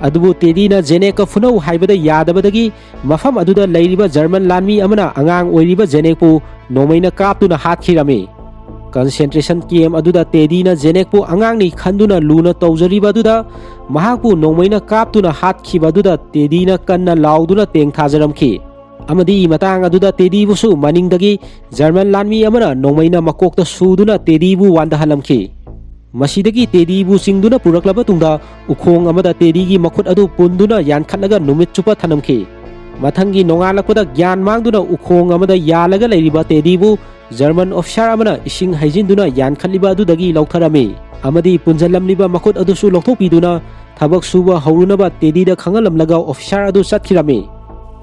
ꯑꯗꯨꯕꯨ ꯇꯦꯗꯤꯅ ꯖꯦꯅꯦꯛꯀ ꯐꯨꯅꯧ ꯍꯥꯏꯕꯗ ꯌꯥꯗꯕꯗꯒꯤ ꯃꯐꯝ ꯑꯗꯨꯗ ꯂꯩꯔꯤꯕ ꯖꯔꯃꯟ ꯂꯥꯟꯃꯤ ꯑꯃꯅ ꯑꯉꯥꯡ ꯑꯣꯏꯔꯤꯕ ꯖꯦꯅꯦꯛꯄꯨ ꯅꯣꯡꯃꯩꯅ ꯀꯥꯞꯇꯨꯅ ꯍꯥꯠꯈꯤꯔꯝꯃꯤ꯫ ꯀꯟꯁꯦꯟꯇ꯭ꯔꯦꯁꯟ ꯀꯦꯝ ꯑꯗꯨꯗ ꯇꯦꯗꯤꯅ ꯖꯦꯅꯦꯛꯄꯨ ꯑꯉꯥꯡꯅꯤ ꯈꯟꯗꯨꯅ ꯂꯨꯅ ꯇꯧꯖꯔꯤꯕ ꯑꯗꯨꯗ ꯃꯍꯥꯛꯄꯨ ꯅꯣꯡꯃꯩꯅ ꯀꯥꯞꯇꯨꯅ ꯍꯥꯠꯈꯤꯕ ꯑꯗꯨꯗ ꯇꯦꯗꯤꯅ ꯀꯟꯅ ꯂꯥꯎꯗꯨꯅ ꯇꯦꯡꯊꯥꯖꯔꯝꯈꯤ꯫ ꯑꯃꯗꯤ ꯃꯇꯥꯡ ꯑꯗꯨꯗ ꯇꯦꯗꯤꯕꯨꯁꯨ ꯃꯅꯤꯡꯗꯒꯤ ꯖꯔꯃꯟ ꯂꯥꯟꯃꯤ ꯑꯃꯅ ꯅꯣꯡꯃꯩꯅ ꯃꯀꯣꯛꯇ ꯁꯨꯗꯨꯅ ꯇꯦꯗꯤꯕꯨ ꯋꯥꯟꯊꯍꯜꯂꯝꯈꯤ꯫ ꯃꯁꯤꯗꯒꯤ ꯇꯦꯗꯤꯕꯨ ꯆꯤꯡꯗꯨꯅ ꯄꯨꯔꯛꯂꯕ ꯇꯨꯡꯗ ꯎꯈꯣꯡ ꯑꯃꯗ ꯇꯦꯗꯤꯒꯤ ꯃꯈꯨꯠ ꯑꯗꯨ ꯄꯨꯟꯗꯨꯅ ꯌꯥꯟꯈꯠꯂꯒ ꯅꯨꯃꯤꯠ ꯆꯨꯞꯄ ꯊꯅꯝꯈꯤ꯫ ꯃꯊꯪꯒꯤ ꯅꯣꯡꯉꯥꯜꯂꯛꯄꯗ ꯒ꯭ꯌꯥꯟ ꯃꯥꯡꯗꯨꯅ ꯎꯈꯣꯡ ꯑꯃꯗ ꯌꯥꯜꯂꯒ ꯂꯩꯔꯤꯕ ꯇꯦꯗꯤꯕꯨ ꯖꯔꯃꯟ ꯑꯣꯐꯤꯁꯥꯔ ꯑꯃꯅ ꯏꯁꯤꯡ ꯍꯩꯖꯤꯟꯗꯨꯅ ꯌꯥꯟꯈꯠꯂꯤꯕ ꯑꯗꯨꯗꯒꯤ ꯂꯧꯊꯔꯝꯃꯤ ꯑꯃꯗꯤ ꯄꯨꯟꯖꯜꯂꯝꯂꯤꯕ ꯃꯈꯨꯠ ꯑꯗꯨꯁꯨ ꯂꯧꯊꯣꯛꯄꯤꯗꯨꯅ ꯊꯕꯛ ꯁꯨꯕ ꯍꯧꯔꯨꯅꯕ ꯇꯦꯗꯤꯗ ꯈꯪꯍꯜꯂꯝꯂꯒ ꯑꯣꯐꯤꯁꯥꯔ ꯑꯗꯨ ꯆꯠꯈꯤꯔꯝꯃꯤ꯫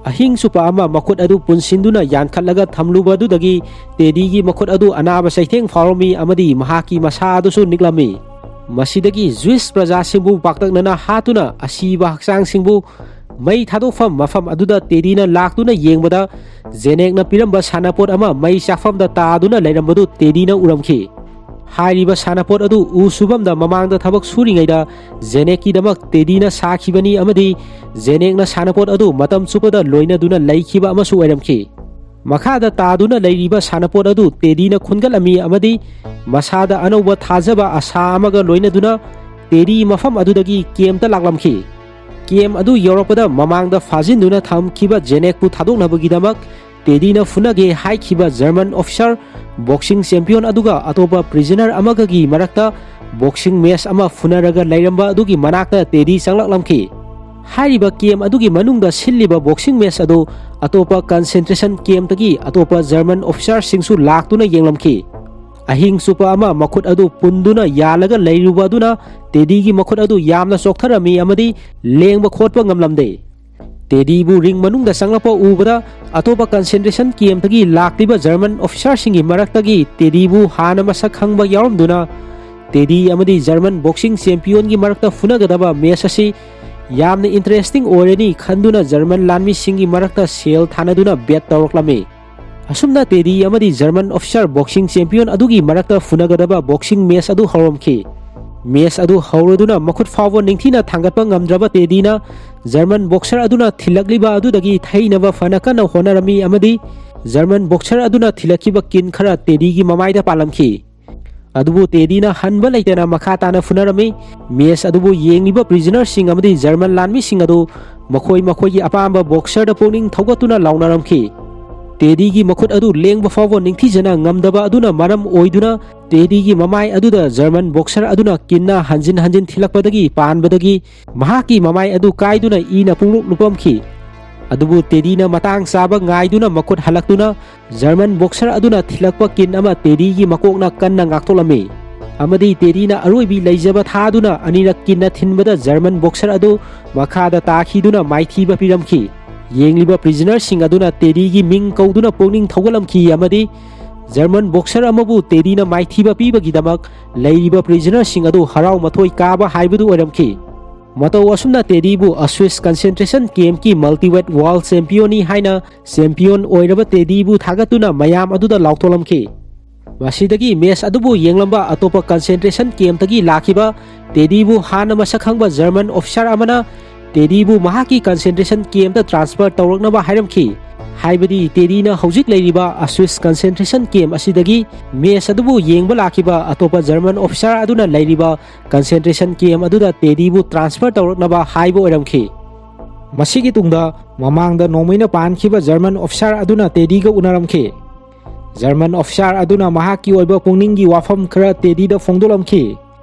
ꯑꯍꯤꯡ ꯆꯨꯞꯄ ꯑꯃ ꯃꯈꯨꯠ ꯑꯗꯨ ꯄꯨꯟꯁꯤꯟꯗꯨꯅ ꯌꯥꯟꯈꯠꯂꯒ ꯊꯝꯂꯨꯕ ꯑꯗꯨꯗꯒꯤ ꯇꯦꯗꯤꯒꯤ ꯃꯈꯨꯠ ꯑꯗꯨ ꯑꯅꯥꯕ ꯆꯩꯊꯦꯡ ꯐꯥꯎꯔꯝꯃꯤ ꯑꯃꯗꯤ ꯃꯍꯥꯛꯀꯤ ꯃꯁꯥ ꯑꯗꯨꯁꯨ ꯅꯤꯛꯂꯝꯃꯤ꯫ ꯃꯁꯤꯗꯒꯤ ꯖ꯭ꯋꯤꯁ ꯄ꯭ꯔꯖꯥꯁꯤꯡꯕꯨ ꯄꯥꯛꯇꯛꯅꯅ ꯍꯥꯠꯇꯨꯅ ꯑꯁꯤꯕ ꯍꯛꯆꯥꯡꯁꯤꯡꯕꯨ ꯃꯩ ꯊꯥꯗꯣꯛꯐꯝ ꯃꯐꯝ ꯑꯗꯨꯗ ꯇꯦꯗꯤꯅ ꯂꯥꯛꯇꯨꯅ ꯌꯦꯡꯕꯗ ꯖꯦꯅꯦꯛꯅ ꯄꯤꯔꯝꯕ ꯁꯥꯟꯅꯄꯣꯠ ꯑꯃ ꯃꯩ ꯆꯥꯛꯐꯝꯗ ꯇꯥꯗꯨꯅ ꯂꯩꯔꯝꯕꯗꯨ ꯇꯦꯗꯤꯅ ꯎꯔꯝꯈꯤ꯫ ꯍꯥꯏꯔꯤꯕ ꯁꯥꯟꯅꯄꯣꯠ ꯑꯗꯨ ꯎ ꯁꯨꯕꯝꯗ ꯃꯃꯥꯡꯗ ꯊꯕꯛ ꯁꯨꯔꯤꯉꯩꯗ ꯖꯦꯅꯦꯛꯀꯤꯗꯃꯛ ꯇꯦꯗꯤꯅ ꯁꯥꯈꯤꯕꯅꯤ ꯑꯃꯗꯤ ꯖꯦꯅꯦꯛꯅ ꯁꯥꯟꯅꯄꯣꯠ ꯑꯗꯨ ꯃꯇꯝ ꯆꯨꯞꯄꯗ ꯂꯣꯏꯅꯗꯨꯅ ꯂꯩꯈꯤꯕ ꯑꯃꯁꯨ ꯑꯣꯏꯔꯝꯈꯤ꯫ ꯃꯈꯥꯗ ꯇꯥꯗꯨꯅ ꯂꯩꯔꯤꯕ ꯁꯥꯟꯅꯄꯣꯠ ꯑꯗꯨ ꯇꯦꯗꯤꯅ ꯈꯨꯟꯒꯠꯂꯝꯃꯤ ꯑꯃꯗꯤ ꯃꯁꯥꯗ ꯑꯅꯧꯕ ꯊꯥꯖꯕ ꯑꯁꯥ ꯑꯃꯒ ꯂꯣꯏꯅꯗꯨꯅ ꯇꯦꯗꯤ ꯃꯐꯝ ꯑꯗꯨꯗꯒꯤ ꯀꯦꯝꯇ ꯂꯥꯛꯂꯝꯈꯤ꯫ ꯀꯦꯝ ꯑꯗꯨ ꯌꯧꯔꯛꯄꯗ ꯃꯃꯥꯡꯗ ꯐꯥꯖꯤꯟꯗꯨꯅ ꯊꯝꯈꯤꯕ ꯖꯦꯅꯦꯛꯄꯨ ꯊꯥꯗꯣꯛꯅꯕꯒꯤꯗꯃꯛ ꯇꯦꯗꯤꯅ ꯐꯨꯅꯒꯦ ꯍꯥꯏꯈꯤꯕ ꯖꯔꯃꯟ ꯑꯣꯐꯤꯁꯥꯔ ꯕꯣꯛꯁꯤꯡ ꯆꯦꯝꯄꯤꯌꯟ ꯑꯗꯨꯒ ꯑꯇꯣꯞꯄ ꯄ꯭ꯔꯤꯖꯅꯔ ꯑꯃꯒꯒꯤ ꯃꯔꯛꯇ ꯕꯣꯛꯁꯤꯡ ꯃꯦꯆ ꯑꯃ ꯐꯨꯅꯔꯒ ꯂꯩꯔꯝꯕ ꯑꯗꯨꯒꯤ ꯃꯅꯥꯛꯇ ꯇꯦꯗꯤ ꯆꯪꯂꯛꯂꯝꯈꯤ꯫ ꯍꯥꯏꯔꯤꯕ ꯀꯦꯝ ꯑꯗꯨꯒꯤ ꯃꯅꯨꯡꯗ ꯁꯤꯜꯂꯤꯕ ꯕꯣꯛꯁꯤꯡ ꯃꯦꯆ ꯑꯗꯨ ꯑꯇꯣꯞꯄ ꯀꯟꯁꯦꯟꯇ꯭ꯔꯦꯁꯟ ꯀꯦꯝꯇꯒꯤ ꯑꯇꯣꯞꯄ ꯖꯔꯃꯟ ꯑꯣꯐꯤꯁꯥꯔꯁꯤꯡꯁꯨ ꯂꯥꯛꯇꯨꯅ ꯌꯦꯡꯂꯝꯈꯤ꯫ ꯑꯍꯤꯡ ꯆꯨꯞꯄ ꯑꯃ ꯃꯈꯨꯠ ꯑꯗꯨ ꯄꯨꯟꯗꯨꯅ ꯌꯥꯜꯂꯒ ꯂꯩꯔꯨꯕ ꯑꯗꯨꯅ ꯇꯦꯗꯤꯒꯤ ꯃꯈꯨꯠ ꯑꯗꯨ ꯌꯥꯝꯅ ꯆꯣꯛꯊꯔꯝꯃꯤ ꯑꯃꯗꯤ ꯂꯦꯡꯕ ꯈꯣꯠꯄ ꯉꯝꯂꯝꯗꯦ꯫ ꯇꯦꯗꯤꯕꯨ ꯔꯤꯡ ꯃꯅꯨꯡꯗ ꯆꯪꯂꯛꯄ ꯎꯕꯗ ꯑꯇꯣꯞꯄ ꯀꯟꯁꯦꯟꯇ꯭ꯔꯦꯁꯟ ꯀꯦꯝꯇꯒꯤ ꯂꯥꯛꯂꯤꯕ ꯖꯔꯃꯟ ꯑꯣꯐꯤꯁꯥꯔꯁꯤꯡꯒꯤ ꯃꯔꯛꯇꯒꯤ ꯇꯦꯗꯤꯕꯨ ꯍꯥꯟꯅ ꯃꯁꯛ ꯈꯪꯕ ꯌꯥꯎꯔꯝꯗꯨꯅ ꯇꯦꯗꯤ ꯑꯃꯗꯤ ꯖꯔꯃꯟ ꯕꯣꯛꯁꯤꯡ ꯆꯦꯝꯄꯤꯌꯟꯒꯤ ꯃꯔꯛꯇ ꯐꯨꯅꯒꯗꯕ ꯃꯦꯆ ꯑꯁꯤ ꯌꯥꯝꯅ ꯏꯟꯇꯔꯦꯁꯇꯤꯡ ꯑꯣꯏꯔꯅꯤ ꯈꯟꯗꯨꯅ ꯖꯔꯃꯟ ꯂꯥꯟꯃꯤꯁꯤꯡꯒꯤ ꯃꯔꯛꯇ ꯁꯦꯜ ꯊꯥꯅꯗꯨꯅ ꯕꯦꯠ ꯇꯧꯔꯛꯂꯝꯃꯤ꯫ ꯑꯁꯨꯝꯅ ꯇꯦꯗꯤ ꯑꯃꯗꯤ ꯖꯔꯃꯟ ꯑꯣꯐꯤꯁꯥꯔ ꯕꯣꯛꯁꯤꯡ ꯆꯦꯝꯄꯤꯌꯟ ꯑꯗꯨꯒꯤ ꯃꯔꯛꯇ ꯐꯨꯅꯒꯗꯕ ꯕꯣꯛꯁꯤꯡ ꯃꯦꯆ ꯑꯗꯨ ꯍꯧꯔꯝꯈꯤ꯫ ꯃꯦꯆ ꯑꯗꯨ ꯍꯧꯔꯗꯨꯅ ꯃꯈꯨꯠ ꯐꯥꯎꯕ ꯅꯤꯡꯊꯤꯅ ꯊꯥꯡꯒꯠꯄ ꯉꯝꯗ꯭ꯔꯕ ꯇꯦꯗꯤꯅ ꯖꯔꯃꯟ ꯕꯣꯛꯁꯔ ꯑꯗꯨꯅ ꯊꯤꯜꯂꯛꯂꯤꯕ ꯑꯗꯨꯗꯒꯤ ꯊꯩꯅꯕ ꯐꯅ ꯀꯟꯅ ꯍꯣꯠꯅꯔꯝꯃꯤ ꯑꯃꯗꯤ ꯖꯔꯃꯟ ꯕꯣꯛꯁꯔ ꯑꯗꯨꯅ ꯊꯤꯜꯂꯛꯈꯤꯕ ꯀꯤꯟ ꯈꯔ ꯇꯦꯗꯤꯒꯤ ꯃꯃꯥꯏꯗ ꯄꯥꯜꯂꯝꯈꯤ꯫ ꯑꯗꯨꯕꯨ ꯇꯦꯗꯤꯅ ꯍꯟꯕ ꯂꯩꯇꯅ ꯃꯈꯥ ꯇꯥꯅ ꯐꯨꯅꯔꯝꯃꯤ꯫ ꯃꯦꯆ ꯑꯗꯨꯕꯨ ꯌꯦꯡꯂꯤꯕ ꯄ꯭ꯔꯤꯖꯅꯔꯁꯤꯡ ꯑꯃꯗꯤ ꯖꯔꯃꯟ ꯂꯥꯟꯃꯤꯁꯤꯡ ꯑꯗꯨ ꯃꯈꯣꯏ ꯃꯈꯣꯏꯒꯤ ꯑꯄꯥꯝꯕ ꯕꯣꯛꯁꯔꯗ ꯄꯨꯛꯅꯤꯡ ꯊꯧꯒꯠꯇꯨꯅ ꯂꯥꯎꯅꯔꯝꯈꯤ꯫ ꯇꯦꯗꯤꯒꯤ ꯃꯈꯨꯠ ꯑꯗꯨ ꯂꯦꯡꯕ ꯐꯥꯎꯕ ꯅꯤꯡꯊꯤꯖꯅ ꯉꯝꯗꯕ ꯑꯗꯨꯅ ꯃꯔꯝ ꯑꯣꯏꯗꯨꯅ ꯇꯦꯗꯤꯒꯤ ꯃꯃꯥꯏ ꯑꯗꯨꯗ ꯖꯔꯃꯟ ꯕꯣꯛꯁꯔ ꯑꯗꯨꯅ ꯀꯤꯟꯅ ꯍꯟꯖꯤꯟ ꯍꯟꯖꯤꯟ ꯊꯤꯜꯂꯛꯄꯗꯒꯤ ꯄꯥꯟꯕꯗꯒꯤ ꯃꯍꯥꯛꯀꯤ ꯃꯃꯥꯏ ꯑꯗꯨ ꯀꯥꯏꯗꯨꯅ ꯏꯅ ꯄꯨꯡꯂꯨꯞ ꯂꯨꯞꯄꯝꯈꯤ꯫ ꯑꯗꯨꯕꯨ ꯇꯦꯗꯤꯅ ꯃꯇꯥꯡ ꯆꯥꯕ ꯉꯥꯏꯗꯨꯅ ꯃꯈꯨꯠ ꯍꯜꯂꯛꯇꯨꯅ ꯖꯔꯃꯟ ꯕꯣꯛꯁꯔ ꯑꯗꯨꯅ ꯊꯤꯜꯂꯛꯄ ꯀꯤꯟ ꯑꯃ ꯇꯦꯗꯤꯒꯤ ꯃꯀꯣꯛꯅ ꯀꯟꯅ ꯉꯥꯛꯊꯣꯛꯂꯝꯃꯤ ꯑꯃꯗꯤ ꯇꯦꯗꯤꯅ ꯑꯔꯣꯏꯕꯤ ꯂꯩꯖꯕ ꯊꯥꯗꯨꯅ ꯑꯅꯤꯔꯛ ꯀꯤꯟꯅ ꯊꯤꯟꯕꯗ ꯖꯔꯃꯟ ꯕꯣꯛꯁꯔ ꯑꯗꯨ ꯃꯈꯥꯗ ꯇꯥꯈꯤꯗꯨꯅ ꯃꯥꯏꯊꯤꯕ ꯄꯤꯔꯝꯈꯤ꯫ ꯌꯦꯡꯂꯤꯕ ꯄ꯭ꯔꯤꯖꯅꯔꯁꯤꯡ ꯑꯗꯨꯅ ꯇꯦꯗꯤꯒꯤ ꯃꯤꯡ ꯀꯧꯗꯨꯅ ꯄꯨꯛꯅꯤꯡ ꯊꯧꯒꯠꯂꯝꯈꯤ ꯑꯃꯗꯤ ꯖꯔꯃꯟ ꯕꯣꯛꯁꯔ ꯑꯃꯕꯨ ꯇꯦꯗꯤꯅ ꯃꯥꯏꯊꯤꯕ ꯄꯤꯕꯒꯤꯗꯃꯛ ꯂꯩꯔꯤꯕ ꯄ꯭ꯔꯤꯖꯅꯔꯁꯤꯡ ꯑꯗꯨ ꯍꯔꯥꯎ ꯃꯊꯣꯏ ꯀꯥꯕ ꯍꯥꯏꯕꯗꯨ ꯑꯣꯏꯔꯝꯈꯤ꯫ ꯃꯇꯧ ꯑꯁꯨꯝꯅ ꯇꯦꯗꯤꯕꯨ ꯑꯁ꯭ꯋꯤꯁ ꯀꯟꯁꯦꯟꯇ꯭ꯔꯦꯁꯟ ꯀꯦꯝꯞꯀꯤ ꯃꯜꯇꯤꯋꯦꯠ ꯋꯥꯔꯜ ꯆꯦꯝꯄꯤꯌꯟꯅꯤ ꯍꯥꯏꯅ ꯆꯦꯝꯄꯤꯌꯟ ꯑꯣꯏꯔꯕ ꯇꯦꯗꯤꯕꯨ ꯊꯥꯒꯠꯇꯨꯅ ꯃꯌꯥꯝ ꯑꯗꯨꯗ ꯂꯥꯎꯊꯣꯛꯂꯝꯈꯤ꯫ ꯃꯁꯤꯗꯒꯤ ꯃꯦꯆ ꯑꯗꯨꯕꯨ ꯌꯦꯡꯂꯝꯕ ꯑꯇꯣꯞꯄ ꯀꯟꯁꯦꯟꯇ꯭ꯔꯦꯁꯟ ꯀꯦꯝꯞꯇꯒꯤ ꯂꯥꯛꯈꯤꯕ ꯇꯦꯗꯤꯕꯨ ꯍꯥꯟꯅ ꯃꯁꯛ ꯈꯪꯕ ꯖꯔꯃꯟ ꯑꯣꯐꯤꯁꯥꯔ ꯑꯃꯅ ꯇꯦꯗꯤꯕꯨ ꯃꯍꯥꯛꯀꯤ ꯀꯟꯁꯦꯟꯇ꯭ꯔꯦꯁꯟ ꯀꯦꯝꯞꯇ ꯇ꯭ꯔꯥꯟꯁꯐꯔ ꯇꯧꯔꯛꯅꯕ ꯍꯥꯏꯔꯝꯈꯤ꯫ ꯍꯥꯏꯕꯗꯤ ꯇꯦꯗꯤꯅ ꯍꯧꯖꯤꯛ ꯂꯩꯔꯤꯕ ꯑꯁ꯭ꯋꯤꯁ ꯀꯟꯁꯦꯟꯇ꯭ꯔꯦꯁꯟ ꯀꯦꯝꯞ ꯑꯁꯤꯗꯒꯤ ꯃꯦꯆ ꯑꯗꯨꯕꯨ ꯌꯦꯡꯕ ꯂꯥꯛꯈꯤꯕ ꯑꯇꯣꯞꯄ ꯖꯔꯃꯟ ꯑꯣꯐꯤꯁꯥꯔ ꯑꯗꯨꯅ ꯂꯩꯔꯤꯕ ꯀꯟꯁꯦꯟꯇ꯭ꯔꯦꯁꯟ ꯀꯦꯝꯞ ꯑꯗꯨꯗ ꯇꯦꯗꯤꯕꯨ ꯇ꯭ꯔꯥꯟꯁꯐꯔ ꯇꯧꯔꯛꯅꯕ ꯍꯥꯏꯕ ꯑꯣꯏꯔꯝꯈꯤ꯫ ꯃꯁꯤꯒꯤ ꯇꯨꯡꯗ ꯃꯃꯥꯡꯗ ꯅꯣꯡꯃꯩꯅ ꯄꯥꯟꯈꯤꯕ ꯖꯔꯃꯟ ꯑꯣꯐꯤꯁꯥꯔ ꯑꯗꯨꯅ ꯇꯦꯗꯤꯒ ꯎꯅꯔꯝꯈꯤ꯫ ꯖꯔꯃꯟ ꯑꯣꯐꯤꯁꯥꯔ ꯑꯗꯨꯅ ꯃꯍꯥꯛꯀꯤ ꯑꯣꯏꯕ ꯄꯨꯛꯅꯤꯡꯒꯤ ꯋꯥꯐꯝ ꯈꯔ ꯇꯦꯗꯤꯗ ꯐꯣꯡꯗꯣꯛꯂꯝꯈꯤ꯫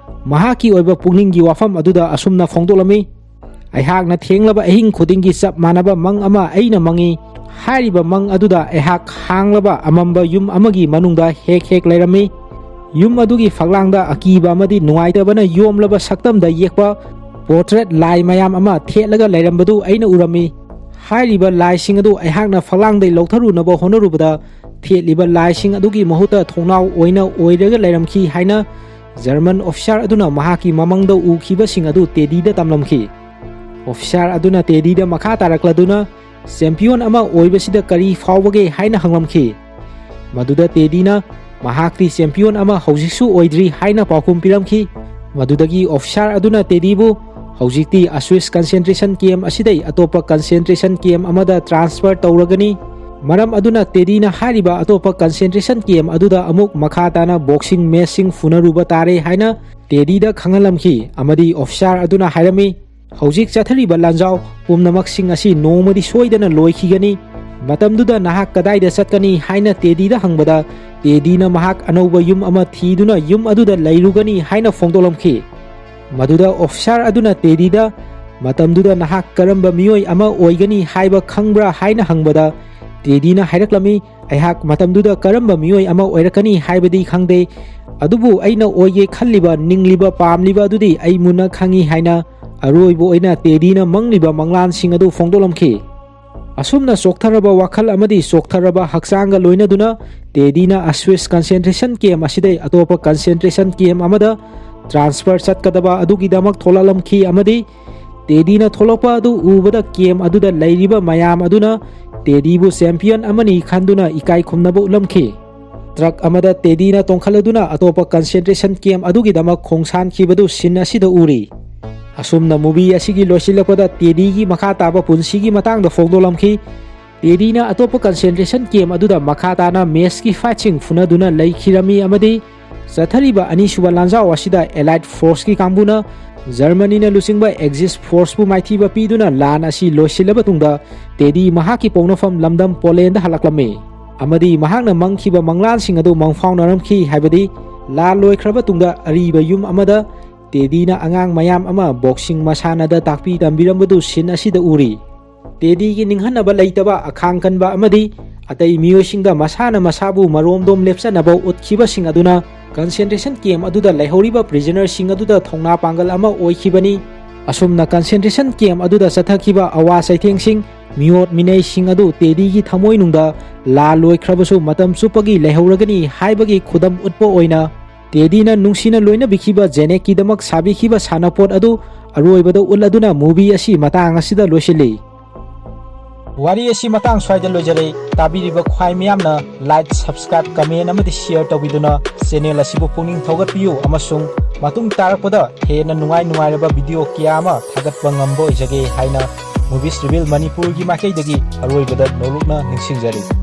ꯃꯍꯥꯛꯀꯤ ꯑꯣꯏꯕ ꯄꯨꯛꯅꯤꯡꯒꯤ ꯋꯥꯐꯝ ꯑꯗꯨꯗ ꯑꯁꯨꯝꯅ ꯐꯣꯡꯗꯣꯛꯂꯝꯃꯤ, "ꯑꯩꯍꯥꯛꯅ ꯊꯦꯡꯂꯕ ꯑꯍꯤꯡ ꯈꯨꯗꯤꯡꯒꯤ ꯆꯞ ꯃꯥꯟꯅꯕ ꯃꯪ ꯑꯃ ꯑꯩꯅ ꯃꯪꯏ꯫ ꯍꯥꯏꯔꯤꯕ ꯃꯪ ꯑꯗꯨꯗ ꯑꯩꯍꯥꯛ ꯍꯥꯡꯂꯕ ꯑꯃꯝꯕ ꯌꯨꯝ ꯑꯃꯒꯤ ꯃꯅꯨꯡꯗ ꯍꯦꯛ ꯍꯦꯛ ꯂꯩꯔꯝꯃꯤ꯫ ꯌꯨꯝ ꯑꯗꯨꯒꯤ ꯐꯛꯂꯥꯡꯗ ꯑꯀꯤꯕ ꯑꯃꯗꯤ ꯅꯨꯡꯉꯥꯏꯇꯕꯅ ꯌꯣꯝꯂꯕ ꯁꯛꯇꯝꯗ ꯌꯦꯛꯄ ꯄꯣꯔꯇ꯭ꯔꯦꯠ ꯂꯥꯏ ꯃꯌꯥꯝ ꯑꯃ ꯊꯦꯠꯂꯒ ꯂꯩꯔꯝꯕꯗꯨ ꯑꯩꯅ ꯎꯔꯝꯃꯤ꯫ ꯍꯥꯏꯔꯤꯕ ꯂꯥꯏꯁꯤꯡ ꯑꯗꯨ ꯑꯩꯍꯥꯛꯅ ꯐꯛꯂꯥꯡꯗꯒꯤ ꯂꯧꯊꯔꯨꯅꯕ ꯍꯣꯠꯅꯔꯨꯕꯗ ꯊꯦꯠꯂꯤꯕ ꯂꯥꯏꯁꯤꯡ ꯑꯗꯨꯒꯤ ꯃꯍꯨꯠꯇ ꯊꯣꯡꯅꯥꯎ ꯑꯣꯏꯅ ꯑꯣꯏꯔꯒ ꯂꯩꯔꯝꯈꯤ" ꯍꯥꯏꯅ ꯖꯔꯃꯟ ꯑꯣꯐꯤꯁꯥꯔ ꯑꯗꯨꯅ ꯃꯍꯥꯛꯀꯤ ꯃꯃꯪꯗ ꯎꯈꯤꯕꯁꯤꯡ ꯑꯗꯨ ꯇꯦꯗꯤꯗ ꯇꯝꯂꯝꯈꯤ꯫ ꯑꯣꯐꯤꯁꯥꯔ ꯑꯗꯨꯅ ꯇꯦꯗꯤꯗ ꯃꯈꯥ ꯇꯥꯔꯛꯂꯗꯨꯅ, "ꯆꯦꯝꯄꯤꯌꯟ ꯑꯃ ꯑꯣꯏꯕꯁꯤꯗ ꯀꯔꯤ ꯐꯥꯎꯕꯒꯦ?" ꯍꯥꯏꯅ ꯍꯪꯂꯝꯈꯤ꯫ ꯃꯗꯨꯗ ꯇꯦꯗꯤꯅ, "ꯃꯍꯥꯛꯇꯤ ꯆꯦꯝꯄꯤꯌꯟ ꯑꯃ ꯍꯧꯖꯤꯛꯁꯨ ꯑꯣꯏꯗ꯭ꯔꯤ" ꯍꯥꯏꯅ ꯄꯥꯎꯈꯨꯝ ꯄꯤꯔꯝꯈꯤ꯫ ꯃꯗꯨꯗꯒꯤ ꯑꯣꯐꯤꯁꯥꯔ ꯑꯗꯨꯅ ꯇꯦꯗꯤꯕꯨ, "ꯍꯧꯖꯤꯛꯇꯤ ꯑꯁ꯭ꯋꯤꯁ ꯀꯟꯁꯦꯟꯇ꯭ꯔꯦꯁꯟ ꯀꯦꯝ ꯑꯁꯤꯗꯩ ꯑꯇꯣꯞꯄ ꯀꯟꯁꯦꯟꯇ꯭ꯔꯦꯁꯟ ꯀꯦꯝ ꯑꯃꯗ ꯇ꯭ꯔꯥꯟꯁꯐꯔ ꯇꯧꯔꯒꯅꯤ꯫ ꯃꯔꯝ ꯑꯗꯨꯅ ꯇꯦꯗꯤꯅ ꯍꯥꯏꯔꯤꯕ ꯑꯇꯣꯞꯄ ꯀꯟꯁꯦꯟꯇ꯭ꯔꯦꯁꯟ ꯀꯦꯝ ꯑꯗꯨꯗ ꯑꯃꯨꯛ ꯃꯈꯥ ꯇꯥꯅ ꯕꯣꯛꯁꯤꯡ ꯃꯦꯆꯁꯤꯡ ꯐꯨꯅꯔꯨꯕ ꯇꯥꯔꯦ" ꯍꯥꯏꯅ ꯇꯦꯗꯤꯗ ꯈꯪꯍꯜꯂꯝꯈꯤ꯫ ꯑꯃꯗꯤ ꯑꯣꯐꯤꯁꯥꯔ ꯑꯗꯨꯅ ꯍꯥꯏꯔꯝꯃꯤ, "ꯍꯧꯖꯤꯛ ꯆꯠꯊꯔꯤꯕ ꯂꯥꯟꯖꯥꯎ ꯄꯨꯝꯅꯃꯛꯁꯤꯡ ꯑꯁꯤ ꯅꯣꯡꯃꯗꯤ ꯁꯣꯏꯗꯅ ꯂꯣꯏꯈꯤꯒꯅꯤ꯫ ꯃꯇꯝꯗꯨꯗ ꯅꯍꯥꯛ ꯀꯗꯥꯏꯗ ꯆꯠꯀꯅꯤ?" ꯍꯥꯏꯅ ꯇꯦꯗꯤꯗ ꯍꯪꯕꯗ, ꯇꯦꯗꯤꯅ ꯃꯍꯥꯛ ꯑꯅꯧꯕ ꯌꯨꯝ ꯑꯃ ꯊꯤꯗꯨꯅ ꯌꯨꯝ ꯑꯗꯨꯗ ꯂꯩꯔꯨꯒꯅꯤ ꯍꯥꯏꯅ ꯐꯣꯡꯗꯣꯛꯂꯝꯈꯤ꯫ ꯃꯗꯨꯗ ꯑꯣꯐꯤꯁꯥꯔ ꯑꯗꯨꯅ ꯇꯦꯗꯤꯗ, "ꯃꯇꯝꯗꯨꯗ ꯅꯍꯥꯛ ꯀꯔꯝꯕ ꯃꯤꯑꯣꯏ ꯑꯃ ꯑꯣꯏꯒꯅꯤ ꯍꯥꯏꯕ ꯈꯪꯕ꯭ꯔꯥ?" ꯍꯥꯏꯅ ꯍꯪꯕꯗ, ꯇꯦꯗꯤꯅ ꯍꯥꯏꯔꯛꯂꯝꯃꯤ, "ꯑꯩꯍꯥꯛ ꯃꯇꯝꯗꯨꯗ ꯀꯔꯝꯕ ꯃꯤꯑꯣꯏ ꯑꯃ ꯑꯣꯏꯔꯛꯀꯅꯤ ꯍꯥꯏꯕꯗꯤ ꯈꯪꯗꯦ, ꯑꯗꯨꯕꯨ ꯑꯩꯅ ꯑꯣꯏꯒꯦ ꯈꯜꯂꯤꯕ, ꯅꯤꯡꯂꯤꯕ, ꯄꯥꯝꯂꯤꯕ ꯑꯗꯨꯗꯤ ꯑꯩ ꯃꯨꯟꯅ ꯈꯪꯏ" ꯍꯥꯏꯅ ꯑꯔꯣꯏꯕ ꯑꯣꯏꯅ ꯇꯦꯗꯤꯅ ꯃꯪꯂꯤꯕ ꯃꯪꯂꯥꯟꯁꯤꯡ ꯑꯗꯨ ꯐꯣꯡꯗꯣꯛꯂꯝꯈꯤ꯫ ꯑꯁꯨꯝꯅ ꯆꯣꯛꯊꯔꯕ ꯋꯥꯈꯜ ꯑꯃꯗꯤ ꯆꯣꯛꯊꯔꯕ ꯍꯛꯆꯥꯡꯒ ꯂꯣꯏꯅꯗꯨꯅ ꯇꯦꯗꯤꯅ ꯑꯁ꯭ꯋꯤꯁ ꯀꯟꯁꯦꯟꯇ꯭ꯔꯦꯁꯟ ꯀꯦꯝ ꯑꯁꯤꯗꯩ ꯑꯇꯣꯞꯄ ꯀꯟꯁꯦꯟꯇ꯭ꯔꯦꯁꯟ ꯀꯦꯝ ꯑꯃꯗ ꯇ꯭ꯔꯥꯟꯁꯐꯔ ꯆꯠꯀꯗꯕ ꯑꯗꯨꯒꯤꯗꯃꯛ ꯊꯣꯛꯂꯛꯂꯝꯈꯤ꯫ ꯑꯃꯗꯤ ꯇꯦꯗꯤꯅ ꯊꯣꯛꯂꯛꯄ ꯑꯗꯨ ꯎꯕꯗ ꯀꯦꯝ ꯑꯗꯨꯗ ꯂꯩꯔꯤꯕ ꯃꯌꯥꯝ ꯑꯗꯨꯅ ꯇꯦꯗꯤꯕꯨ ꯆꯦꯝꯄꯤꯌꯟ ꯑꯃꯅꯤ ꯈꯟꯗꯨꯅ ꯏꯀꯥꯏ ꯈꯨꯝꯅꯕ ꯎꯠꯂꯝꯈꯤ꯫ ꯇ꯭ꯔꯛ ꯑꯃꯗ ꯇꯦꯗꯤꯅ ꯇꯣꯡꯈꯠꯂꯗꯨꯅ ꯑꯇꯣꯞꯄ ꯀꯟꯁꯦꯟꯇ꯭ꯔꯦꯁꯟ ꯀꯦꯝ ꯑꯗꯨꯒꯤꯗꯃꯛ ꯈꯣꯡꯁꯥꯟꯈꯤꯕꯗꯨ ꯁꯤꯟ ꯑꯁꯤꯗ ꯎꯔꯤ꯫ ꯑꯁꯨꯝꯅ ꯃꯨꯚꯤ ꯑꯁꯤꯒꯤ ꯂꯣꯏꯁꯤꯜꯂꯛꯄꯗ ꯇꯦꯗꯤꯒꯤ ꯃꯈꯥ ꯇꯥꯕ ꯄꯨꯟꯁꯤꯒꯤ ꯃꯇꯥꯡꯗ ꯐꯣꯡꯗꯣꯛꯂꯝꯈꯤ꯫ ꯇꯦꯗꯤꯅ ꯑꯇꯣꯞꯄ ꯀꯟꯁꯦꯟꯇ꯭ꯔꯦꯁꯟ ꯀꯦꯝ ꯑꯗꯨꯗ ꯃꯈꯥ ꯇꯥꯅ ꯃꯦꯆꯀꯤ ꯐꯥꯏꯠꯁꯤꯡ ꯐꯨꯅꯗꯨꯅ ꯂꯩꯈꯤꯔꯝꯃꯤ ꯑꯃꯗꯤ ꯆꯠꯊꯔꯤꯕ ꯑꯅꯤꯁꯨꯕ ꯂꯥꯟꯖꯥꯎ ꯑꯁꯤꯗ ꯑꯦꯂꯥꯏꯠ ꯐꯣꯔꯁꯀꯤ ꯀꯥꯡꯕꯨꯅ ꯖꯔꯃꯅꯤꯅ ꯂꯨꯆꯤꯡꯕ ꯑꯦꯛꯖꯤꯁ ꯐꯣꯔꯁꯄꯨ ꯃꯥꯏꯊꯤꯕ ꯄꯤꯗꯨꯅ ꯂꯥꯟ ꯑꯁꯤ ꯂꯣꯏꯁꯤꯜꯂꯕ ꯇꯨꯡꯗ ꯇꯦꯗꯤ ꯃꯍꯥꯛꯀꯤ ꯄꯣꯛꯅꯐꯝ ꯂꯝꯗꯝ ꯄꯣꯂꯦꯟꯗ ꯍꯜꯂꯛꯂꯝꯃꯤ꯫ ꯑꯃꯗꯤ ꯃꯍꯥꯛꯅ ꯃꯪꯈꯤꯕ ꯃꯪꯂꯥꯟꯁꯤꯡ ꯑꯗꯨ ꯃꯪꯐꯥꯎꯅꯔꯝꯈꯤ ꯍꯥꯏꯕꯗꯤ ꯂꯥꯟ ꯂꯣꯏꯈ꯭ꯔꯕ ꯇꯨꯡꯗ ꯑꯔꯤꯕ ꯌꯨꯝ ꯑꯃꯗ ꯇꯦꯗꯤꯅ ꯑꯉꯥꯡ ꯃꯌꯥꯝ ꯑꯃ ꯕꯣꯛꯁꯤꯡ ꯃꯁꯥꯟꯅꯗ ꯇꯥꯛꯄꯤ ꯇꯝꯕꯤꯔꯝꯕꯗꯨ ꯁꯤꯟ ꯑꯁꯤꯗ ꯎꯔꯤ꯫ ꯇꯦꯗꯤꯒꯤ ꯅꯤꯡꯍꯟꯅꯕ ꯂꯩꯇꯕ, ꯑꯈꯥꯡ ꯀꯟꯕ ꯑꯃꯗꯤ ꯑꯇꯩ ꯃꯤꯑꯣꯏꯁꯤꯡꯗ ꯃꯁꯥꯅ ꯃꯁꯥꯕꯨ ꯃꯔꯣꯝꯗꯣꯝ ꯂꯦꯞꯆꯅꯕ ꯎꯠꯈꯤꯕꯁꯤꯡ ꯑꯗꯨꯅ ꯀꯟꯁꯦꯟꯇ꯭ꯔꯦꯁꯟ ꯀꯦꯝ ꯑꯗꯨꯗ ꯂꯩꯍꯧꯔꯤꯕ ꯄ꯭ꯔꯤꯖꯅꯔꯁꯤꯡ ꯑꯗꯨꯗ ꯊꯧꯅꯥ ꯄꯥꯡꯒꯜ ꯑꯃ ꯑꯣꯏꯈꯤꯕꯅꯤ꯫ ꯑꯁꯨꯝꯅ ꯀꯟꯁꯦꯟꯇ꯭ꯔꯦꯁꯟ ꯀꯦꯝ ꯑꯗꯨꯗ ꯆꯠꯊꯈꯤꯕ ꯑꯋꯥ ꯆꯩꯊꯦꯡꯁꯤꯡ, ꯃꯤꯑꯣꯠ ꯃꯤꯅꯩꯁꯤꯡ ꯑꯗꯨ ꯇꯦꯗꯤꯒꯤ ꯊꯃꯣꯏꯅꯨꯡꯗ ꯂꯥꯟ ꯂꯣꯏꯈ꯭ꯔꯕꯁꯨ ꯃꯇꯝ ꯆꯨꯞꯄꯒꯤ ꯂꯩꯍꯧꯔꯒꯅꯤ ꯍꯥꯏꯕꯒꯤ ꯈꯨꯗꯝ ꯎꯠꯄ ꯑꯣꯏꯅ ꯇꯦꯗꯤꯅ ꯅꯨꯡꯁꯤꯅ ꯂꯣꯏꯅꯕꯤꯈꯤꯕ ꯖꯦꯅꯦꯠꯀꯤꯗꯃꯛ ꯁꯥꯕꯤꯈꯤꯕ ꯁꯥꯟꯅꯄꯣꯠ ꯑꯗꯨ ꯑꯔꯣꯏꯕꯗ ꯎꯠꯂꯗꯨꯅ movie ꯑꯁꯤ ꯃꯇꯥꯡ ꯑꯁꯤꯗ ꯂꯣꯏꯁꯤꯜꯂꯤ꯫ ꯋꯥꯔꯤ ꯑꯁꯤ ꯃꯇꯥꯡ ꯁ꯭ꯋꯥꯏꯗ ꯂꯣꯏꯖꯔꯦ꯫ ꯇꯥꯕꯤꯔꯤꯕ ꯈ꯭ꯋꯥꯏ ꯃꯤꯌꯥꯝꯅ like, subscribe, comment ꯑꯃꯗꯤ share ꯇꯧꯕꯤꯗꯨꯅ channel ꯑꯁꯤꯕꯨ ꯄꯨꯛꯅꯤꯡ ꯊꯧꯒꯠꯄꯤꯌꯨ ꯑꯃꯁꯨꯡ ꯃꯇꯨꯡ ꯇꯥꯔꯛꯄꯗ ꯍꯦꯟꯅ ꯅꯨꯡꯉꯥꯏ ꯅꯨꯡꯉꯥꯏꯔꯕ video ꯀꯌꯥ ꯑꯃ ꯊꯥꯒꯠꯄ ꯉꯝꯕ ꯑꯣꯏꯖꯒꯦ ꯍꯥꯏꯅ Movies Reveal ꯃꯅꯤꯄꯨꯔꯒꯤ ꯃꯥꯏꯀꯩꯗꯒꯤ ꯑꯔꯣꯏꯕꯗ ꯅꯣꯂꯨꯛꯅ ꯅꯤꯡꯁꯤꯡꯖꯔꯤ꯫